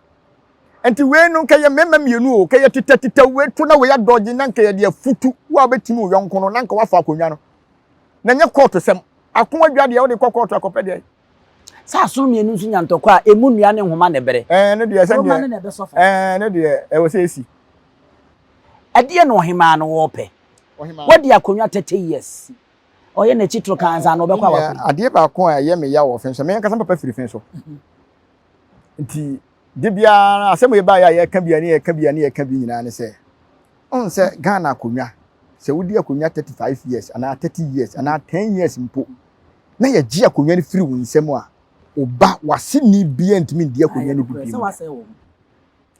Nti wei no nka yɛ mmarima mmienu o, nka yɛ tetɛtetɛ wei to na wei adɔgye na nka yɛde afutu wo a wobɛtumi wo yɔnko no na nka wafa akonnwa no. Na nyɛ kɔɔto sɛm. Ako adwa deɛ wode kɔ kɔɔto akɔpɛ deɛ. Sɛ asono mmienu nso nya ntɔkwa a, emu nnua ne nhoma na ɛbere. Ɛɛ ne deɛ sɛ deɛ ɛɛ ne deɛ ɛwɔ sɛ esi. Ɛdeɛ na ɔhemaa no wɔpɛ. Wadi akonnwa 30 years. Ɔyɛ n'akyi toro kan ansa na ɔbɛkɔ awakɔ. Adeɛ baako a ɛyɛ me ya wɔ ɔfe so, me ankasa papa firi fe so. Nti de biara asɛm yɛ baeɛ a yɛka bi a ne yɛka bi a ne yɛka bi nyinaa ne sɛ, ɔn sɛ Ghana akonnwa. Sɛ wodi akonnwa 35 years anaa 30 years anaa 10 years mpo na yɛgye akonnwa no firi wo nsam a, wo ba, w'aseni biara ntumi ndi akonnwa no bi bio da.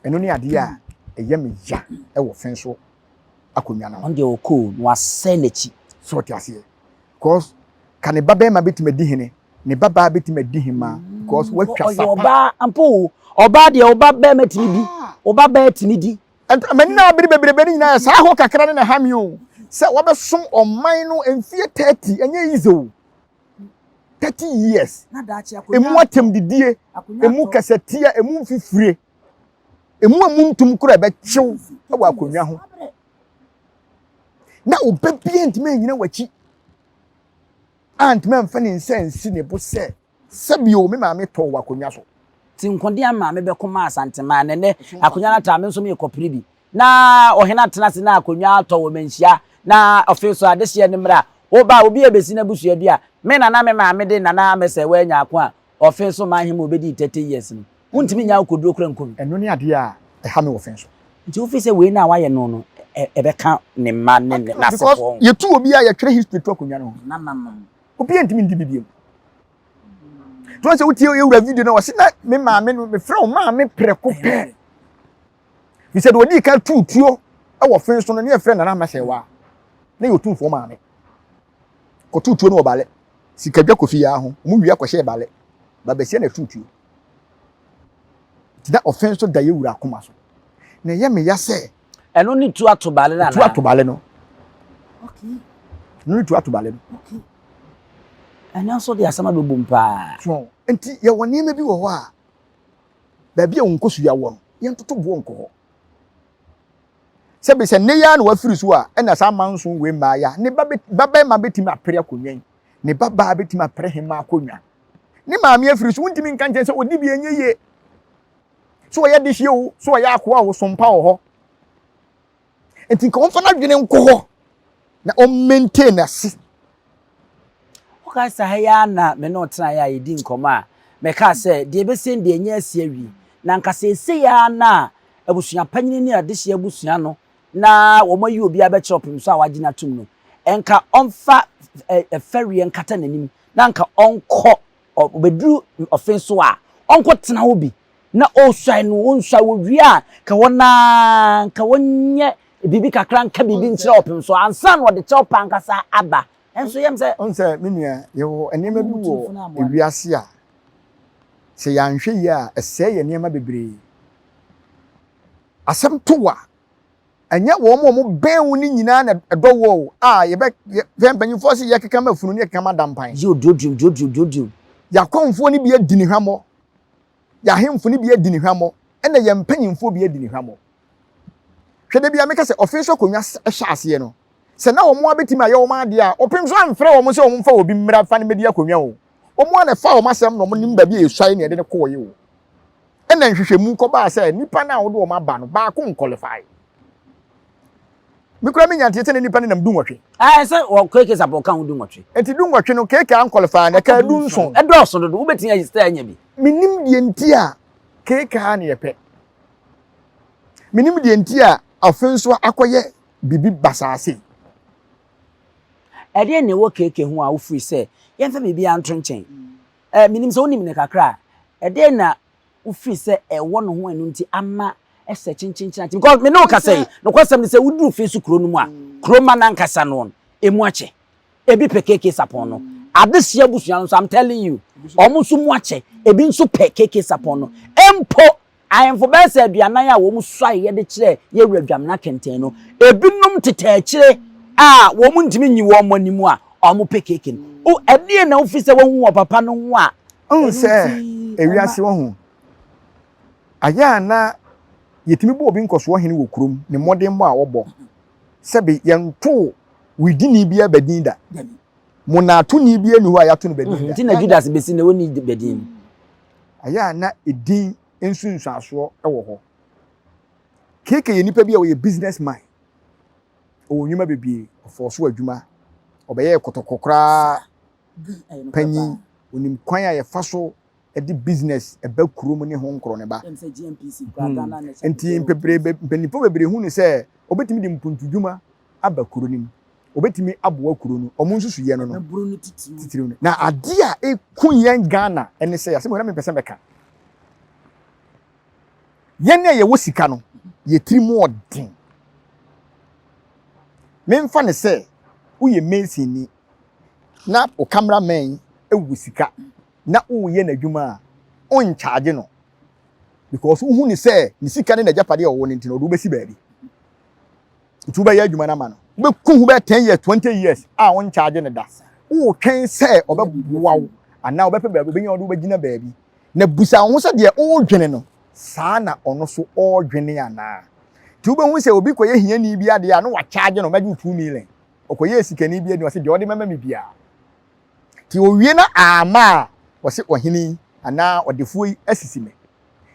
Ɛno ne adeɛ a ɛyɛ me ya wɔ fe so akonnwa no ho. Ɔno deɛ ɔkɔ o, na wasɛe n'akyi. So ɔte aseɛ? Because ka ne ba bɛrima bɛtumi adi hene, ne ba baa bɛtumi adi hemaa because watwa sapa. Ɔyɛ ɔbaa ampa o, ɔbaa deɛ ɔba bɛrima tumi di, ɔba baa tumi di. M'ani na abere bebrebe no nyinaa saa hɔ kakra no na ɛha me o. Sɛ wɔbɛsom ɔman no mfeɛ 30, ɛnyɛ easy o. 30 years. Emu atɛmdidie, emu kasatia, emu mfifire, emu amuntum koraa ɛbɛkyew wɔ akonnwa ho. Na ɔba biara ntumi anyina w'akyi antumi amfa ne nsa ansi ne bo sɛ sɛbio me maame tɔɔ wɔ akonnwa so. Ti nkodeɛ maame bɛko maa Asanteman na ɛnɛ akonnwa no atɔ a me nso merekɔpere bi. Na ɔhene atena ase na akonnwa atɔ wɔ manhyia na ɔfe so adehyeɛ no mmerɛ a woba a obi a ɛbɛsi n'abusua dua me nana me maame de nana amɛsɛ wanya ako a ɔfe so man hema ɔbɛdii 30 years no wontumi nya akokoduro kora nkɔ bi. Ɛno ne adeɛ a ɛha me wɔ fe so. Nti wofeel sɛ wei no a wayɛ no no ɛbɛka ne mma ne n'asefoɔ ho? Because yɛtu obi a yɛtwerɛ history to akonnwa no ho. Nananom. Obiara ntumi ndi bi biom. Nti wɔn sɛ wotie yɛwura video no wɔse na me maame no mefrɛ wo maame prɛko pɛ. Fi sɛ deɛ ɔdii kan tuu tuo wɔ fe so no ne yɛfrɛ Nana Amasɛwa na yɛ otumfoɔ maame. Kɔtuu tuo no wɔ Bale. Sikadwa Kofi yaa ho. Wɔn wia kɔhyɛɛ Bale. Babasia na ɛtuu tuo. Nti na ɔfe nso da yɛwura akoma so. Na ɛyɛ me ya sɛ. Ɛno ne tu ato Bale no anaa? Tu ato Bale no. Okay. Ɛno ne tu ato Bale no. Okay. Ɛno nso de asɛm abɛbom paa. So nti yɛwɔ nneɛma bi wɔ hɔ a baabi a wo nkosua wɔ no, yɛntoto boɔ nkɔ hɔ. Sɛbi sɛ nnɛ yi ara na wafiri so a, ɛna saa manson wei mmaa yi a, ne ba babarima bɛtumi apere akonnwa yi, ne ba baa bɛtumi apere hemmaa akonnwa. Ne maame afiri so, wontumi nka nkyɛn sɛ ɔdi bi ɛnyɛ yie. So ɔyɛ dehyeɛ o, so ɔyɛ akoa o, sompa wɔ hɔ. Nti nka ɔmfa n'adwene nkɔ hɔ na ɔmmaintain n'ase. Wokae sɛ ha yi ara na me ne wo tenaeɛ a yɛdii nkɔmmɔ a mekaa sɛ deɛ ɛbɛsi no deɛ ɛnyɛ asi awie. Na anka seesei ara na abusua panin ne adehyeɛ abusua no na wɔayi obi abɛkyerɛ ɔpem so a wɔagye no atom no, nka ɔmfa fɛreɛ nkata n'anim na anka ɔnkɔ, ɔbɛduru ɔfe so a, ɔnkɔtena hɔ bi na ɔresuae no, ɔnsuae, wɔwie a, nka hɔ no ara, nka wɔnyɛ biribi kakra nka biribi nkyerɛ ɔpem so ansa na ɔde kyɛw pa ankasa aba. Ɛnso yɛm sɛ. Ɔn sɛ, me nua, yɛwɔ nneɛma bi wɔ ewiase a, sɛ yɛanhwɛ yie a, ɛsɛe yɛn nneɛma bebree. Asɛm to wo a, ɛnyɛ wɔn a wɔbɛn wo no nyinaa na ɛdɔ wo o, a yɛbɛ, yɛ, hwɛ mpanyinfoɔ se yɛkeka ma funu ne yɛkeka ma dampan. Yi oduoduom, duoduom, duoduom. Yɛn akɔmfoɔ no bi adi ne hwammɔ. Yɛn ahemfo no bi adi ne hwammɔ, ɛna yɛn mpanyimfoɔ bi adi ne hwammɔ. Hwɛ, da bi a meka sɛ ɔfe so akonnwa hyɛ aseɛ no, sɛ na wɔn ara bɛtumi ayɛ wɔn adeɛ a, ɔpem so amfrɛ wɔn sɛ wɔmfa obi mmra mfa no mmɛdi akonnwa o. Wɔn ara na ɛfaa wɔn asɛm na wɔnim baabi a ɛsuae na yɛde no kɔeɛ o. Ɛna nhwehwɛmu kɔbaa sɛ nnipa no a wɔde wɔn aba no, baako nkɔlifae. Me koraa menya nteɛ sɛ na nnipa no nam dunwɔtwe. Ɛɛ sɛ wɔ KK Sapɔ ka ho dunwɔtwe. Nti dunwɔtwe no KK ankɔlifaa na ɛkaa dunson. Ɛdɔɔso dodo, wobɛtumi ayi sɛ anya bi. Menim deɛ nti a KK ara na yɛpɛ. Menim deɛ nti a afe nso akɔyɛ biribi basaa sei. Ɛdeɛn na ɛwɔ KK ho a wofiri sɛ yɛmfa biribiara nto nkyɛn? Ɛɛ menim sɛ wonim no kakra a, ɛdeɛn na wofiri sɛ ɛwɔ ne ho ɛno nti ama ɛsɛ kyenkyenkyen ate because me ne wo kasa yi nokwasɛm ne sɛ woduru fi so kuro no mu a kuro ma n'ankasa no emu akyɛ ebi pɛ keke sapɔn no adehyɛ abusua no nso I'm telling you wɔn nso mu akyɛ ebi nso pɛ keke sapɔn no mpo ahemfo bɛyɛ sɛ aduanan a wɔn suae yɛde kyerɛ yɛwura dwamena kɛntɛn no ebinom tetɛ akyire a wɔn ntumi nyi wɔn anim a wɔn pɛ keke no o ɛdeɛ na wofi sɛ wɔn wɔ papa no ho a Wohu sɛ ewiase wɔ ho, ayɛ a na yɛtumi bɔ obi nkɔsoɔ hene wɔ kurom, ne mmɔdenbɔ a ɔbɔ. Sɛbe yɛntoo wedini biara badin da. Monaatoni biara nni hɔ a yɛato no badin da. Nti na Judas bɛsi nnɛ ɔnni badin no. Ayɛ a na edin nsunsuansoɔ wɔ hɔ. KK yɛ nipa bi a ɔyɛ business man. Ɔwɔ nnwuma bebree, ɔfɔɔ so adwuma, ɔbɛyɛɛ kɔtɔkɔ koraa panyin, onim kwan a yɛfa so de business ba kurom ne ho nkorɔ ne ba. Nti mpebree mpanyinfoɔ bebree hu no sɛ obetumi de mpuntudwuma aba kuro no mu. Ɔbɛtumi aboa kuro no. Wɔn nsusuiɛ no no. Titiriw no. Na adeɛ a ɛku yɛn Ghana ne sɛ, asɛm wei na mempɛ sɛ mɛka. Yɛn a yɛwɔ sika no, yɛn tirim ɔden. Memfa no sɛ woyɛ masonni na wo camera man wɔ sika na woreyɛ n'adwuma a, wonkyagye no because wohu ne sɛ ne sika ne n'agyapadeɛ a ɔwɔ no nti no ɔde wobɛsi baabi. Nti wobɛyɛ adwuma no ama no. Wobɛku ho bɛyɛ 10 years, 20 years a wonkyagye no da. Wotwɛn sɛ ɔbɛboa wo anaa ɔbɛpɛ baabi, ɔbɛnya ɔde wobɛgyina baabi. Na bisa wo ho sɛ deɛ woredwene no, saa na ɔno nso ɔredwene anaa? Nti wobɛhu sɛ obi kɔyɛ hiani bi adeɛ a na wakyagye no, mɛgye wo 2 million. Ɔkɔyɛɛ sikani bi adeɛ, ɔse deɛ ɔde mɛma me biara. Nti owie na amma a, ɔse ɔhene yi anaa ɔdefoɔ yi asisi me.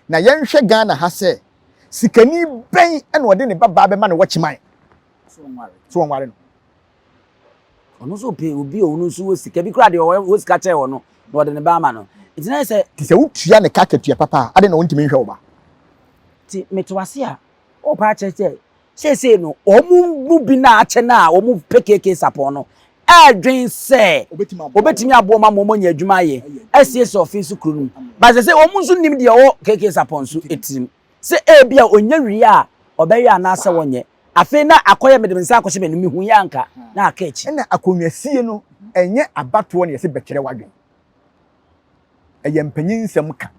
Na yɛnhwɛ Ghana ha sɛ, sikani bɛn na ɔde ne babaa bɛma ne wɔkyeman sɛ ɔnware no? Ɔno nso pɛ obi a ɔno nso wɔ sika bi koraa deɛ ɔwɔ sika kyɛn ɔno na ɔde ne ba ama no. Nti na yɛ sɛ. Nti sɛ wotua ne ka akatua papa a, adɛn na ɔntumi nhwɛ wo ba? Nti mete wo ase a, worepɛ akyerɛ sɛ seesei no wɔn mu bi no a akyɛ no a wɔn pɛ KK Sarpong no ɛredwen sɛ wɔbɛtumi aboa wɔn ama wɔanya adwuma ayɛ asiesie ɔfe so kuro no mu. But sɛ sɛ wɔn nso nim deɛ ɔwɔ KK Sarpong nso tirim sɛ ebi a ɔnya wie a ɔbɛyɛ anaasɛ wɔnyɛ. Afei na akɔyɛ mede me nsa akɔhyɛ m'anim, mehu yɛ anka na aka akyi. Ɛna akonnwasie no, ɛnyɛ abatoɔ na yɛse bɛkyerɛ w'adwene. Ɛyɛ mpanyin nsɛm ka.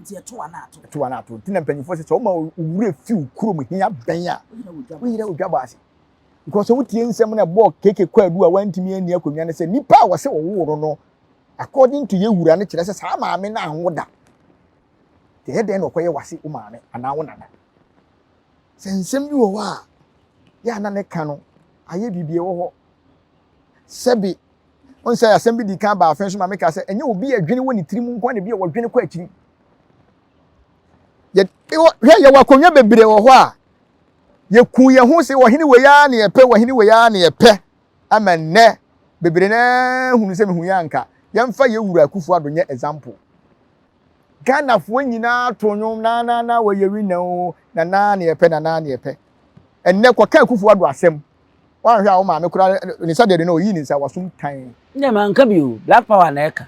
Nti ɛto a na ato. Ɛto a na ato. Nti na mpanyinfoɔ sɛ sɛ wɔma wo werɛ fi wo kurom hia bɛn a, woyera wo dwabɔ ase. Because sɛ wotie nsɛm na ɛbɔɔ KK Kwaadu a wantumi anni akonnwa no sɛ nipa a wɔse wɔwoo no no, according to yɛ wura no kyerɛ sɛ saa maame no anwo da. Nti ɛyɛ dɛn na ɔkɔyɛ wase wo maame anaa wo nana? Sɛ nsɛm bi wɔ hɔ a, yɛ a na ne ka no ayɛ biribi ɛwɔ hɔ. Sɛbi, wohu sɛ asɛm bi di kan baa afei nso ma meka sɛ ɛnyɛ obi a ɛdwene wɔ ne tirim nko na bi a wɔdwene kɔ akyiri. Hwɛ, yɛwɔ akonnwa bebree wɔ hɔ a yɛku yɛn ho sɛ ɔhene wei ara na yɛpɛ, ɔhene wei ara na yɛpɛ ama nnɛ bebree na hunu sɛ mehu yɛ anka yɛmfa yɛ wura Akufo Addo nyɛ example. Ghanafoɔ nyinaa to nnwom na na na wɔyɛ winner o, na na na yɛpɛ, na na na yɛpɛ. Ɛnnɛ kɔka Akufo Addo asɛm, woanhwɛ a wo maame koraa ne nsa deɛ de no ɔyii ne nsa wasom tan. Nyɛ manka bi o, Black Power na ɛka.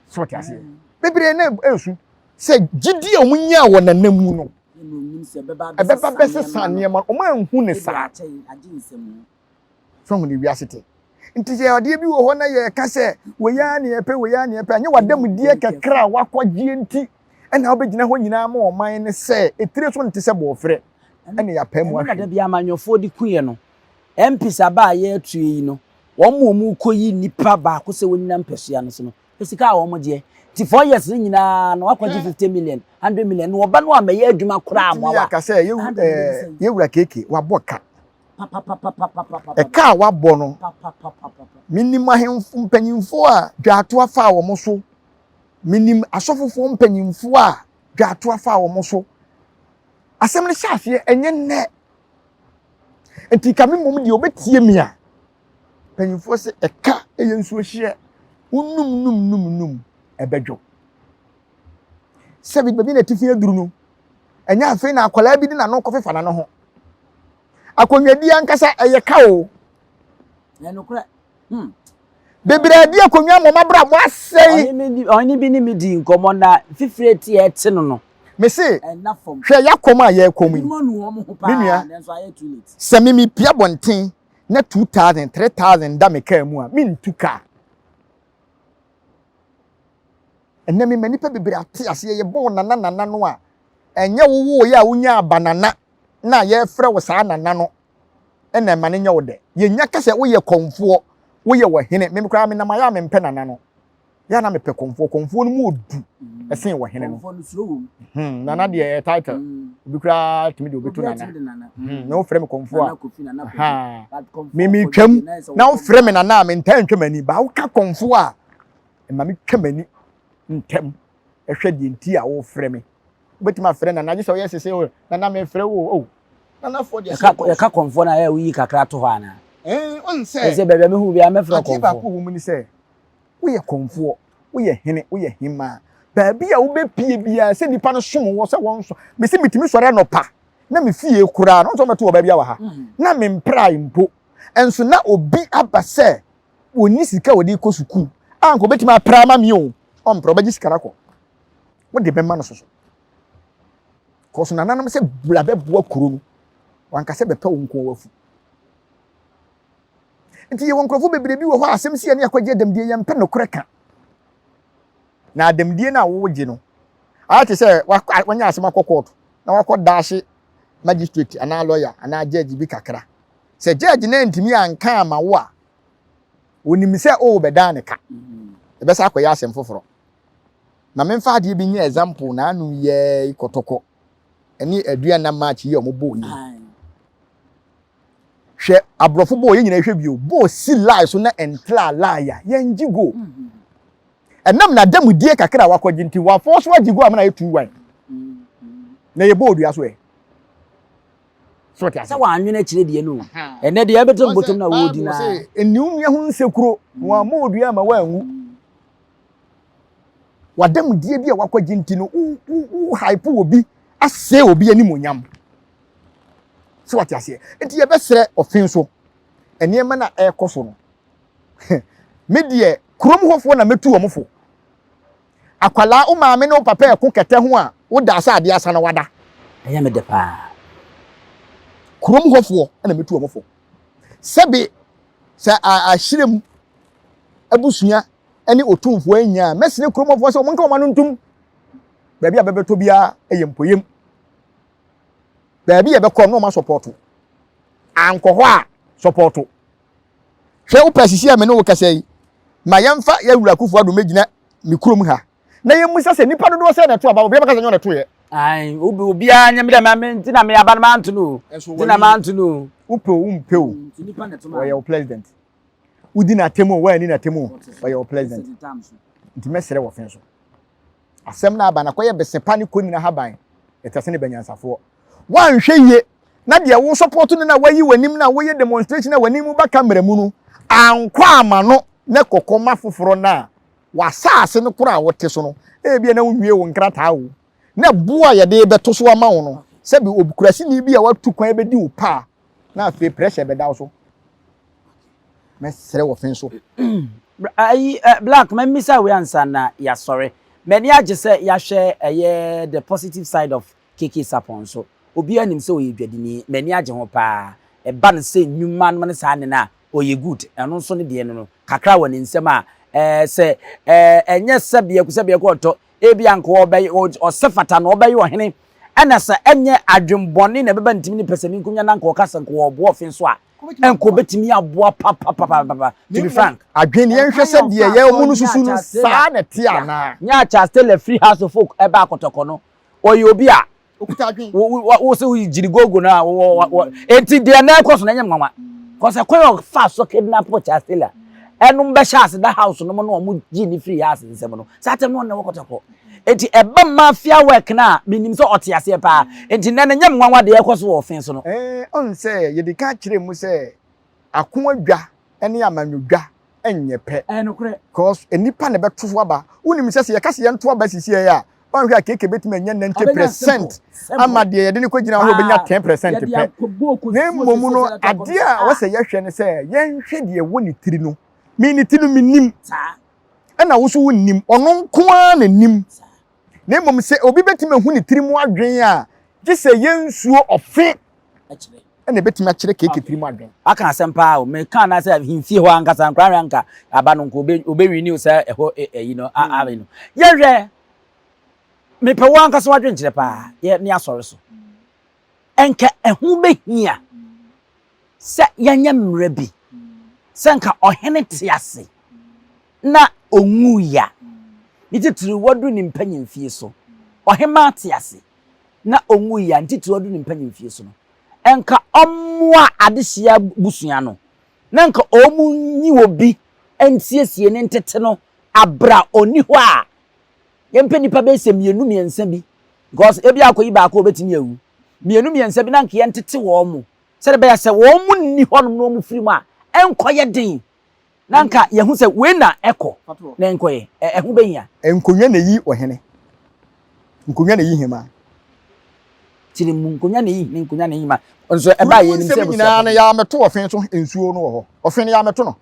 So ɔte aseɛ? Bebree na ɛresu sɛ gyidi a wɔn nyaa wɔ nana mu no ɛbɛba bɛsesa nneɛma, wɔn anhu ne saa. So ahu ne wiase te? Nti sɛ adeɛ bi wɔ hɔ na yɛka sɛ wei ara ne yɛpɛ, wei ara ne yɛpɛ, ɛnyɛ w'adamudeɛ kakra a wakɔgyeɛ nti ɛna wobɛgyina hɔ nyinaa ma ɔman no sɛ etire so nte sɛ bɔɔferɛ ɛna yɛapae mu Ɛno na ahwɛ. da bi amanyɔfoɔ de kuiɛ no. MPs aba a yɛreto yi no, wɔn a wɔrekɔyi nnipa baako sɛ wɔnnyina mpasua no so no, hwɛ sika a wɔgyeɛ. Nti 4 years no nyinaa no wakɔgye 50 million, 100 million, na wɔba no ammɛyɛ adwuma koraa Wotumi mmoa wo a, aka sɛ 100 million ne sɛn? yɛwura KK wabɔ ka. Ɛka a wabɔ no, menim ahemfo mpanyimfoɔ a dwaatoa faa wɔn so. Menim asɔfofoɔ mpanyimfoɔ a dwaatoa faa wɔn so. Asɛm no hyɛ aseɛ ɛnyɛ nnɛ. Nti ka me mmom deɛ ɔbɛtie me a, mpanyimfoɔ sɛ ɛka ɛyɛ nsuohyeɛ. Wonum num num num ɛbɛdwo. Sɛbi baabi na atifi aduru no, ɛnyɛ afei na akwadaa bi de n'ano kɔfefa n'ano ho. Akonnwadi ankasa ɛyɛ ka o. Ɛnokorɛ. Hmm. Bebree adi akonnwa ma wɔn abrabɔ asɛe. Ɔhene bi ne me di nkɔmmɔ na fifire ti a ɛte no no. Mese, hwɛ yɛakɔm a yɛrekɔm yi. Me nua, sɛ me mepia bɔnten na 2000, 3000 da me kaa mu a, mentu kaa. Ɛnɛ mema nnipa bebree ate aseɛ yɛbɔɔ nana nana no a, ɛnyɛ wowooyɛ a wonyaa banana na yɛrefrɛ wo saa nana no na ɛma no nyɛ wo dɛ. Yɛnya ka sɛ woyɛ kɔmfoɔ, woyɛ ɔhene. Me koraa menam ayɛ a mempɛ nana no. Yɛ a na mepɛ kɔmfoɔ. Kɔmfoɔ no mu ɔdu ɛsen ɔhene no. Hmm, nana deɛ ɛyɛ title. Obi koraa tumi de obi to nana. Hmm, na wofrɛ me kɔmfoɔ a. Ha. Me metwam na wofrɛ me nana a mentaa ntwa m'ani. Ba woka kɔmfoɔ a ɛma metwa m'ani ntɛm ɛhwɛ deɛ nti a wofrɛ me. Wobɛtumi afrɛ nana gye sɛ ɔyɛ sese o nana mefrɛ wo o nanafoɔ deɛ sɛ yɛka kɔmfoɔ no a ɛyɛ woyi kakra to hɔ anaa? Ɛn ɔn sɛ ɛsɛ baabi a mehu biara mɛfrɛ kɔmfoɔ. Adeɛ baako wɔ mu ne sɛ woyɛ kɔmfoɔ woyɛ hene woyɛ hemaa baabi a wobɛpie biara sɛ nipa no som wɔ sɛ wɔn so mesi metumi sɔre anɔpa na me fie koraa no ɔn sɛ wɔbɛto wɔ baabi a wɔ ha na memprae mpo. Nso na obi aba sɛ ɔnni sika a ɔde rekɔ sukuu a anka ɔbɛtumi apra ama me o, ɔmpra, ɔbɛgye sika no akɔ. Wode bɛma no soso. Kɔso nananom sɛ bra bɛboa kuro no, wanka sɛ bɛpɛ wo nko wafu. Nti yɛwɔ nkurɔfoɔ bebree bi wɔ hɔ a asɛm si yɛne akɔgye adamdie, yɛmpɛ nokorɛ ka. Na adamdie no a wogye no, ayɛ te sɛ wanya asɛm akɔ kɔɔto na wakɔ daahye magistrate anaa lawyer anaa judge bi kakra. Sɛ judge no antumi anka ama wo a, onim sɛ o bɛdan ne ka. Ɛbɛsa akɔyɛ asɛm foforɔ. Ma memfa adeɛ bi nyɛ example na ano yɛ kɔtɔkɔ ɛne aduana match yi a wɔbɔɔ yi. Hwɛ aborɔfo bɔɔl yɛn nyinaa hwɛ bio bɔɔl si line so na ɛntra line a yɛngye goal. Ɛnam n'adamudie kakra a wakɔgye nti wafɔ so agye goal ama no ayɛ 2-1. Na yɛ bɔɔl dua so ɛ. So ɔte ase. Sɛ wɔanwene akyire deɛ no ɛnɛ deɛ ɛbɛtɔ mbotom na wɔredi na. Ɛni wo nua ho nsekuro na wammɔ odua ama wanwu. W'adamudie bi a wakɔgye nti no wo wo wo hype wɔ bi asɛe obi animuonyam. So wate aseɛ? Nti yɛbɛsrɛ ɔfe so nneɛma no a ɛrekɔ so no. Me deɛ kurom hɔfoɔ na mɛtu wɔn fo. Akwalaa wo maame ne wo papa ɛko kɛtɛ ho a woda sɛ adeɛ asa na wada. Ɛyɛ me dɛ paa. Kurom hɔfoɔ na mɛtu wɔn fo. Sɛbe sɛ ahyerɛm abusua ne otumfoɔ anya a mɛsrɛ kurom hɔfoɔ sɛ wɔn nka wɔn ano ntom. Baabi a bɛbɛtɔ biara yɛ mpoyam. Baabi a yɛbɛkɔ no wɔn asɔpɔto. Ankɔ hɔ a sɔpɔto. Hwɛ wopɛ sisi a me ne wo kasa yi, ma yɛmfa yɛn wura Akufo Addo mmɛgyina me kurom ha na yɛmmisa sɛ nnipa dodoɔ sɛn na ɛto aba, obiara bɛka sɛ nyɛ ɔna ɛtoeɛ. Ae, obi obiara nyɛ me dɛ ma me nti na me aba no manto no o. Nti na manto no o. Wopɛ o wompɛ o, ɔyɛ wo president. Wodi n'atam o woanni n'atam o, ɔyɛ wo president. Nti mɛsrɛ wɔ fe so. Asɛm no aba no akɔyɛ bese pa ne konini ahaban, ɛtase ne banyansafoɔ. Woanhwɛ yie na deɛ wo support no na wayi w'anim na woyɛ demonstration a w'anim ba camera mu no ankɔ ama no na kɔkɔ ma foforɔ no a, w'asaase no koraa a wote so no, ebia na wonwie wo nkrataa o, na boɔ a yɛde rebɛto so ama wo no, sɛbi okuraseni bi a watu kwan bɛdi wo paa, na afei pressure bɛda wo so. Mɛsrɛ wɔ fen so. Ayi Black, mɛmmisa wei ansa na yɛasɔre. M'ani agye sɛ yɛahwɛ ɛyɛ the positive side of KK Sarpong nso. Obiara nim sɛ ɔyɛ dwadini. M'ani agye ho paa. Ɛba no sɛ nnwuma nom ne saa nne no a, ɔyɛ good. Ɛno nso ne deɛ no no, kakra wɔ ne nsam a, ɛɛ sɛ ɛɛ ɛnyɛ sɛ biako sɛ biako ɔtɔ, ebia anka ɔbɛyɛ, ɔsɛ fata no ɔbɛyɛ ɔhene. Ɛna sɛ ɛnyɛ adwenbɔne na ɛbɛba ne tirim ne pɛsɛmenkominya na anka ɔka sɛ anka ɔreboa ɔfe nso a, Nka obetumi aboa papapapapa. To be frank. Adwene yɛnhwɛ sɛ deɛ yɛn mu no susu no saa na ɛte anaa. Nyɛ Charles Taylor firi House of Folk ɛbaa Kɔtɔkɔ no, ɔyɛ obi a wo sɛ woyi gyiri gogo no a enti deɛ na ɛkɔ so no ɛnyɛ nwanwa. Cause ɛkwan a ɔfa so kidnap Charles Taylor ɛnom bɛhyɛ ase da house no mu na wɔn gye ne firi house nsam no saa tɛm no ɔno na ɛwɔ Kɔtɔkɔ. Enti ɛba mafia work no a, menim sɛ ɔte aseɛ paa. Enti nnɛ no, ɛnyɛ me nwanwa deɛ ɛrekɔ so wɔ ɔfe so no. Ɛɛ, ɔn sɛ yɛdi kan kyerɛɛ mu sɛ ako adwa ne amanyɔdwa nyɛ pɛ. Ɛyɛ nokorɛ. Cos nnipa na ɛbɛto so aba. Wonim sɛ sɛ yɛka sɛ yɛnto aba sisiɛ a, woanhwɛ a KK bɛtumi anya 90 Ɔbɛnya percent simple, simple. ama deɛ yɛde no kɔgyina hɔ no ɔbɛnya Paa. 10 percent Yɛde pɛ. akɔbɔ Na kɔsuo mmom sɛsɛ no, sɛ yɛde akɔ adeɛ a ah. ɛwɔ sɛ yɛhwɛ ne sɛ yɛnhwɛ deɛ ɛwɔ ne tiri no. Me ne ti no mennim. Saa. Ɛna wo nso wonnim. Ɔno nko ara na nim. Na mmom sɛ obi bɛtumi ahu ne tirim adwene a, gye sɛ yɛ nsuo ɔfe ɛna ɛbɛtumi akyerɛ keeke tirim adwene. Waka asɛm paa o, meka anaasɛ ahemfie hɔ ankasa nkora hwɛ anka aba no nka obɛwini o sɛ ɛhɔ ɛyi no ayi no. Yɛhwɛ, mepɛ wo ankasa w'adwenkyerɛ paa, yɛ ne asɔre so. Ɛnka ɛho bɛhia sɛ yɛnyɛ mmara bi sɛ nka ɔhene te ase na onwui a, ne titiriw wadu ne mpanyimfie so, ɔhemmaa te ase na onwui a, ne titiriw wadu ne mpanyimfie so no, nka ɔmmoa adehye abusua no, na nka wɔnyi obi nsiesie ne ntete no bere a onni hɔ a, yɛmpɛ nnipa bɛyɛ sɛ mmienu mmiɛnsa bi, because ebi akɔyi baako a obetumi awu, mmienu mmiɛnsa bi na nka yɛntete wɔn mo, sɛdeɛ ɛbɛyɛ sɛ wɔn mo nni hɔnom na wɔn firi mu a, ɛnkɔyɛ den na nka yɛhu sɛ wei na ɛkɔ na ɛnkɔyɛ, ɛho bɛhia. Nkonnwa na ɛyi ɔhene, nkonnwa na ɛyi hemaa. Tiri mu nkonnwa na eyi hene nkonnwa na eyi ma nso ɛbaa Kuro yɛn mu nim sɛ nsɛm abusua nyinaa no panyin. yɛamɛto ɔfe so nsuo no wɔ hɔ. Ɔfe no yɛamɛto no.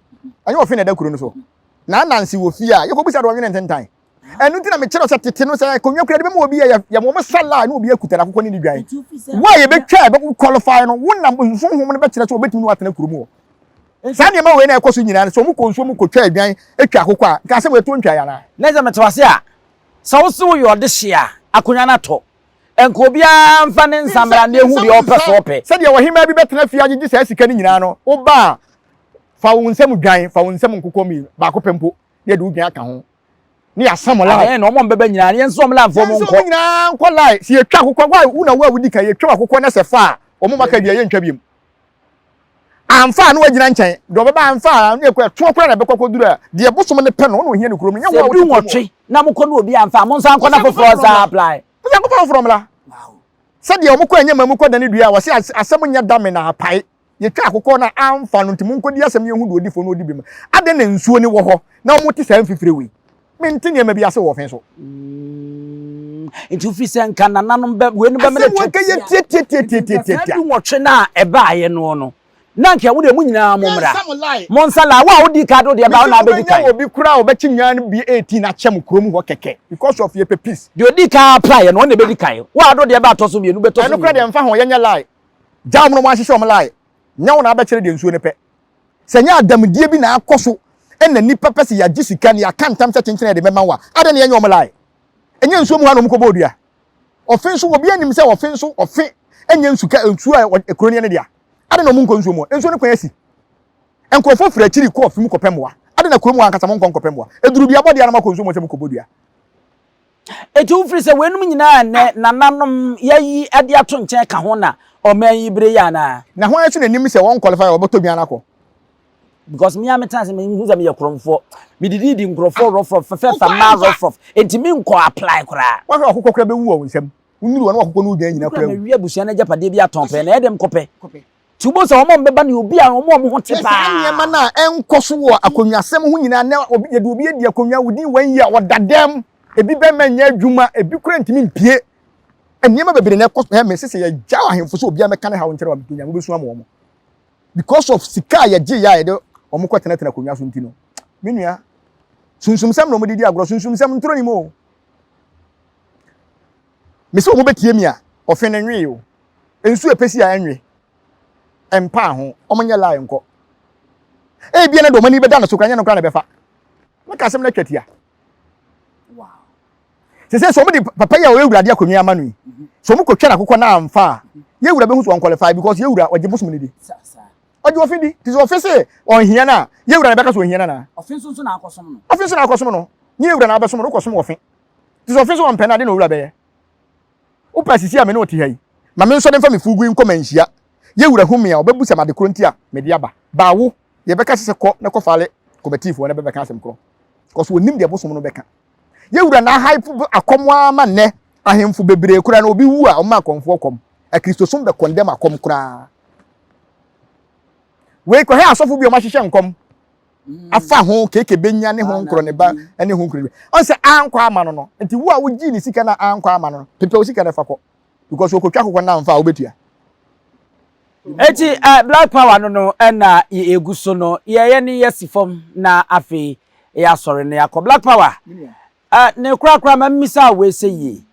Ɛnyɛ ɔfe na ɛda kuro no so. Na ananse wɔ fie a yɛkɔbisa de ɔnwene ntentan. Ɛno nti na mekyerɛ sɛ tete no sɛ akonnwa kura de bɛma obi a yɛ yɛ wɔn sa line na obi akuta n'akokɔ ne ne dwan. Wo a yɛbɛtwa a ɛbɛkɔ qualify no wo nam honhom no bɛkyerɛ sɛ obɛtumi ne watena kurom hɔ. Saa nneɛma wei na ɛkɔ so nyinaa no sɛ wɔn kɔ nsuo mu kɔtwa adwan atwa akokɔ a nka asɛm ɛtoɔ ntwaeɛ anaa? Na sɛ mete wase a, sɛ wo se woyɛ ɔdehye a, akonnwa no atɔ. Nka obiara mfa ne nsa mmra na ehu deɛ ɔpɛ sɛ ɔpɛ. Sɛdeɛ ɔhemmaa bi bɛtena fie agyegye saa sika no nyinaa no, woba a, fa wo nsam dwan, fa wo nsam nkokɔ mmienu, baako pɛ mpo, na yɛde wo dwan aka ho, na yɛasa mo line. Adɛn na wɔn a wɔbɛba nyinaa no, yɛnsa wɔn line mfa wɔn Yɛnsa nkɔ. wɔn nyinaa nkɔ line. Sɛ yɛtwa akokɔ, wo a wo na wo a wodi kan, yɛtwa akokɔ na sɛ fa a, wɔn maka deɛ yɛntwa biom. Amfa a na wagyina nkyɛn, deɛ ɔbɛba amfa a na ɛkɔ ɛtoɔ koraa na ɛbɛkɔ akɔduru a, deɛ bosom no pɛ no, ɔna ohia no kurom no, nyɛ wo a Sɛ wote kurom hɔ. dunwɔtwe na mokɔ na obi amfa a, monsan nkɔ na Monsan nkɔfa foforɔ foforɔ nsan mmra. apply. Monsan nkɔfa foforɔ mmra. Sɛdeɛ wɔkɔ anyama mu kɔdane dua a, wɔse asɛm nyɛ dame na apae. Yɛtwa akokɔ no a amfa no nti monkɔdi asɛm no yɛnhu deɛ ɔdi fɔ na ɔdi bem. Adɛn na nsuo no wɔ hɔ na wɔte saa mfifire wei? Mente nneɛma bi ase wɔ ɔfe so. Mm, nti wofiri sɛ nka nananom bɛ wei no bɛmene Asɛm wɔ nka yɛ tiatiatiatiatiatia. Saa tiatiatiatiatia. dunwɔtwe no a ɛbaeɛ noɔ no, na nka wo deɛ mo nyinaa mo mmra. Yɛnsa mo line. Monsa line. Wo a wodii kan de wo deɛ baeɛ wo Mese na abɛdi mobɛnya kan. obi koraa a ɔbɛkye nnwan no bi 18 akyɛ mo kurom hɔ kɛkɛ because of yɛpɛ peace. Deɛ ɔdii kan apply no, ɔno na ɛbɛdi kan. Wo a wode wo deɛ ba atɔ so mmienu bɛtɔ so Ɛno koraa mmienu. deɛ mfa ho, yɛnyɛ line. Gyaa wɔn na wɔanhyehyɛ wɔn line. Nyɛ wo na abɛkyerɛ deɛ nsuo no pɛ. Sɛ ɛnyɛ adamdie bi na akɔ so na nnipa pɛ sɛ yɛagye sika na yɛaka ntam sɛ kyenkyen a yɛde bɛma wo a, adɛn na yɛnyɛ wɔn line? Ɛnyɛ nsuo mu hɔ a na wɔkɔbɔɔ dua. Ɔfe nso, obiara nim sɛ ɔfe nso, ɔfe nyɛ nsu ka nsuo a kuro no yɛ ne dea. Adɛn na wɔnkɔ nsuo mu hɔ? Nsuo no kwan asi. Nkurɔfoɔ firi akyiri kɔ ɔfe mu kɔpɛ mmoa. Adɛn na kurom hɔ ankasa monkɔ nkɔpɛ mmoa? Ɛduru duabɔ deɛ a na moakɔ nsuo mu hɔ sɛ mokɔbɔ dua. Enti wofiri sɛ weinom nyinaa nnɛ nananom yɛayi de ato nkyɛn ka ho na ɔman yi bere yi anaa? Na hwan nso na nim sɛ wɔn qualify a wɔbɛtɔ dwan akɔ? Because me ara metena ase mehu sɛ meyɛ korɔmfoɔ. Medididi nkurɔfoɔ rɔfrɔf fɛfɛɛfɛ mmaa rɔfrɔf. Enti menkɔ apply koraa. Woahwɛ ɔkokɔ koraa bɛwu wɔ wo nsam. Wonuru hɔ na wakokɔ ne wo dwan nyinaa Koraa koraa awu. mawie abusua no agyapadeɛ bi atɔn pɛɛ na ɛyɛ dɛn mekɔpɛ? Nti wobɛhu sɛ wɔn a wɔbɛba no yɛ obi a wɔn a wɔn ho te Hwɛ saa nneɛma paa. no a ɛnkɔ so wɔ akonnwasɛm ho nyinaa nnɛ, obi, yɛde obi adi akonnwa, within one year, ɔda dɛm, ebi bɛma nyɛ adwuma, ebi koraa ntumi mpue. Nneɛma bebree na ɛkɔ so. Hɛ, mese sɛ yɛgyaw ahemfo sɛ obiara mmɛka ne haw nkyerɛ wɔn a, Onyame bɛsu ama wɔn. Because of sika a yɛgye yɛ a yɛde wɔn kɔtenatena akonnwa so nti no, me nua, sunsumsɛm na wɔde di agorɔ, sunsumsɛm ntoro ni mu o. Mese wɔn bɛtie mi a, ɔfe no nwee o. Nsu epesi a ɛnwe. Ɛmpaa ho. Wɔn nyɛ lie nkɔ. Ebia na de wɔn ani bɛda no so koraa, nyɛ no koraa na ɛbɛfa. Meka asɛm no atwa tia. Sese sɛ wɔn de papa yi a ɔyɛ awurade akonnwa ama no yi, sɛ wɔn kɔtwa n'akokɔ na amfa a, yɛ wura bɛhu so wɔn qualify because yɛ wura ɔgye bosom no di. Ɔgye ɔfe di. Te sɛ ɔfe se ɔnhia no a, yɛ wura na ɛbɛka so ɔnhia no anaa? Ɔfe nso nso na akɔsom no. Ɔfe nso na akɔsom no. Nyɛ wura na abɛsom no, wokɔsom ɔfe. Te sɛ ɔfe nso ɔmpɛ no ade na owura bɛyɛ. Wopɛ sisi a me ne wo te ha yi, ma me nsɔre mfa me fugu yi nkɔ manhyia. Yɛ wura hu me a, ɔbɛbu sɛ ade korɔ nti a mede aba. Ba wo, yɛbɛka sɛ kɔ na kɔfale kɔmatiifoɔ na bɛbɛka asɛm korɔ. Kɔso wɔnim deɛ bosom no bɛka. Yɛ wura na ahype akɔm ara ma nnɛ ahemfo bebree koraa no obi wu a ɔma akɔmfoɔ kɔm. Akristosom bɛ condemn akɔm koraa. Wei kɔhwɛ asɔfo bi a wɔahyehyɛ nkɔm afa ho keke benya ne ho nkorɔ ne ba ne ho nkorɔ ɔn sɛ ankɔ ama no no nti wo a wogyee ne sika na ankɔ ama no no pepɛ wo sika no fa kɔ because okotwa akokɔ no amfa a wobɛtua. Eti eh, Black Power no no ɛna yɛgu so no, yɛyɛ ne yɛsi fam na afei yɛasɔre na yɛakɔ. Black Power, eh, ne korakora ma mmisa wei sɛ yie.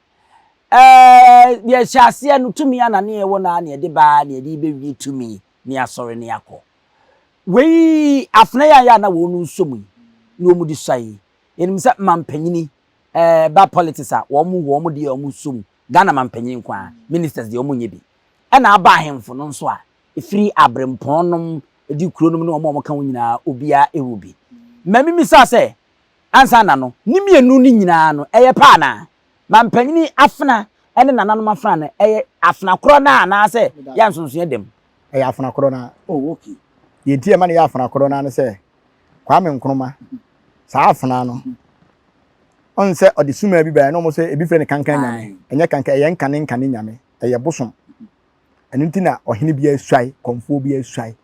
Eh, yɛhyɛ aseɛ no tumi ana ne yɛwɔ no a na yɛde baa na yɛde bɛwie tumi ne yɛasɔre na yɛakɔ. Wei afena yi a yɛ a na wɔn nsɔ mu yi na wɔn de sua yi, yɛnim sɛ mampanyini eh, ba politics a wɔn wɔ wɔn deɛ wɔn sɔ mu, Ghana mampanyin nko ara, ministers deɛ wɔn nyɛ bi. Ɛna aba ahemfo no nso a, ɛfiri aberempɔn nom, ɛdi kuro nom ne wɔn a wɔka ho nyinaa, obiara ɛwɔ bi. Ma mimisa sɛ, ansa na no, ne mmienu no nyinaa no, ɛyɛ pɛ anaa? Mampanyini afena ne nananom afena no, ɛyɛ afena korɔ no ara anaasɛ yɛ nsonsonoeɛ da mu? Ɛyɛ afena korɔ no ara. Oh, okay. Deɛ nti a ɛma no yɛ afena korɔ no ara ne sɛ, Kwame Nkrumah, saa afena no, ɔn sɛ ɔde sumaa bi baeɛ na wɔn sɛ ebi frɛ no kankan nyame. Ɛnyɛ kankan, ɛyɛ nkane nkane nyame. Ɛyɛ bosom. Ɛno nti na ɔhene biara suae, kɔmfoɔ biara suae.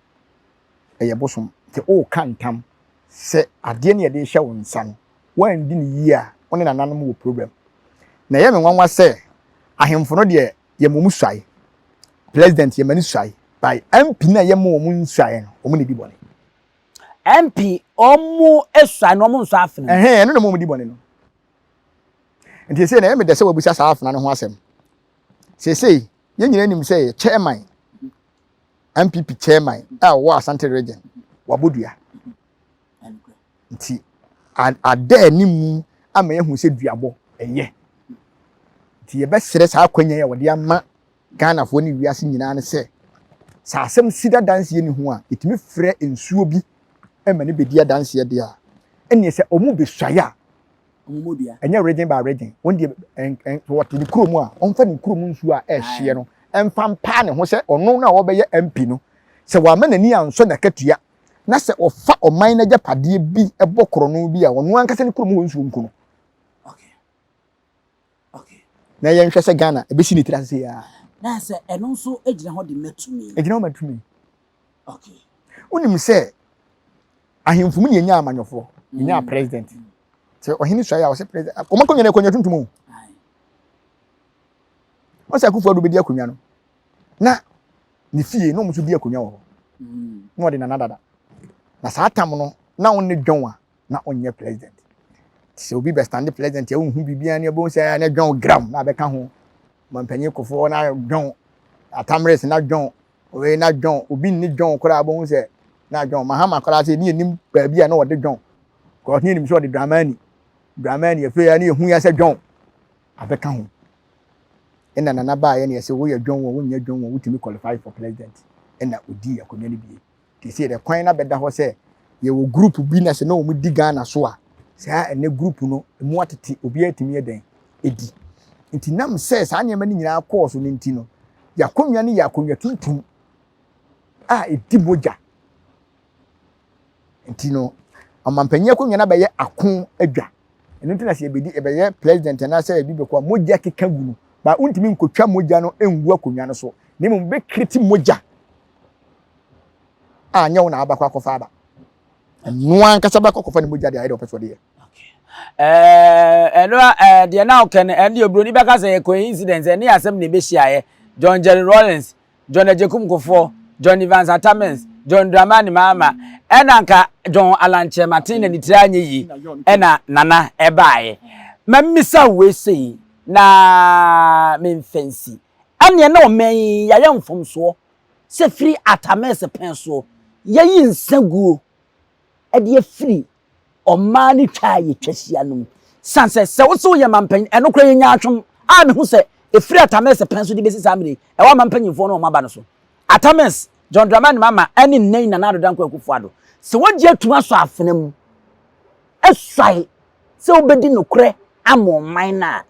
Ɛyɛ bosom. Nti woka ntam sɛ adeɛ no yɛde rehyɛ wo nsa no, woandi no yie a, wo ne nananom wɔ problem. Na ɛyɛ me nwanwa sɛ ahemfo no deɛ, Yɛma wɔn suae. President yɛma no suae. By MP no a yɛma wɔn nsuae no, wɔn na ɛdi bɔne. MP wɔn suae no, wɔn nsɔ afena mu. Ɛhɛn, ɛno na wɔn di bɔne no. Nti seesei na ɛyɛ me dɛ sɛ wabisa saa afena no ho asɛm. Seesei, yɛn nyinaa nim sɛ yɛ chairman, NPP chairman a ɔwɔ Asante region, wabɔ dua. Nti ada anim ama yɛahu sɛ duabɔ ɛyɛ. Nti yɛbɛsrɛ saa akwanya yi a wɔde ama Ghanafoɔ ne wiase nyinaa ne sɛ, sɛ asɛm si da adanseɛ ni ho a, yɛtumi frɛ nsuo bi ma no bɛdi adanseɛ deɛ a, ɛnneɛ sɛ wɔn bɛsuae a, ɛnyɛ region by region, wɔn deɛ wɔte ne kurom a, wɔmfa ne kurom nsuo a ɛhyeɛ no mfa mpaa ne ho sɛ ɔno no a ɔbɛyɛ MP no, sɛ wamma n'ani ansɔ n'akatua na sɛ ɔfa ɔman no agyapadeɛ bi bɔ korɔno bi a, ɔno ankasa ne kurom hɔ nsuo nku no. Na yɛnhwɛ sɛ Ghana ɛbɛsi ne tiri ase sei ara. Na sɛ ɛno nso gyina hɔ de ma tumi. Ɛgyina hɔ ma tumi. Wonim sɛ ahemfo mu ne yɛnya amanyɔfoɔ, yɛnya mm. president. Sɛ ɔhene suae a ɔsɛ president, wɔn akonnwa no akonnwa tuntum o. Wɔn sɛ Akufo Addo bɛdi akonnwa no na ne fie na wɔn nso di akonnwa wɔ hɔ mm. na ɔde nana dada na saa tam no na wɔn ne dwɔn a na ɔnyɛ president sɛ obi bɛ stand president a wohu biribiara ne ɛbɛhu sɛ ne dwɔn gram na abɛka ho mampanyin kofoɔ na dwɔn atamres na dwɔn wei na dwɔn obi nni dwɔn koraa bɛhu sɛ na dwɔn mahama koraa sɛ ne yɛnim baabi a na ɔde dwɔn kɔɔ ne yɛnim sɛ ɔde dramani dramani afei ne yɛhu ya sɛ dwɔn abɛka ho ɛna nana baayɛ ne yɛsɛ woyɛ dwɔn wɔ wonyɛ dwɔn wɔ wotumi qualify for president ɛna odii akonnwa no bie Seesei dɛ kwan no abɛda hɔ sɛ yɛwɔ group bi na sɛ na wɔn di Ghana so a, saa ɛnɛ group no emu atete obiara tumi yɛ dɛn edi. Nti nam sɛ saa nneɛma no nyinaa kɔɔ so no nti no, yɛakonnwa no yɛ akonnwa tuntum a edi mogya. Nti no, ɔmampanyin akonnwa no abɛyɛ ako adwa. Ɛno nti na sɛ yɛbɛdi yɛbɛyɛ president anaasɛ ebi bɛkɔ a mogya keka gu no. Ba wontumi nkotwa mogya no ngu akonnwa no so. Na mmom bɛkreti mogya a nyɛ wo na abakɔ akɔfa aba ɛno ankasa bɛkɔ akɔfa ne mogya de ayɛ deɛ ɔpɛ sɛ ɔde yɛ. Ɛno a deɛ na ɔkɛ no ɛno deɛ oburoni bɛka sɛ yɛ coincidence ɛne asɛm na ɛbɛhyiaeɛ John Jerry Rawlings John Agyekum Kufuor John Evans Atta Mills John Dramani Mahama ɛna nka John Allan Kyerematen na ne tiri anyɛ yie ɛna Nana ɛbaeɛ ma mmisa wei sei na memfa nsi ɛneɛ na ɔman yi yɛayɛ mfomsoɔ sɛ firi Atamese pɛn soɔ yɛyi nsa guo de afiri ɔmaa no twa a yɛtwa hyia no mu. Sane sɛ, sɛ wo se woyɛ mampanyin, ɛno koraa yɛ nyaatwom a mehu sɛ ɛfiri Atamese pɛn so de bɛsi saa mmerɛ yi, ɛwɔ amampanyinfoɔ no wɔn aba no so. Atamese, John Dramani Mahama ne nnɛ yi Nana Addo Dankwa Akufo-Addo, sɛ wɔgye atum asɔ afena mu, suae sɛ wobɛdi nokorɛ ama ɔman no a,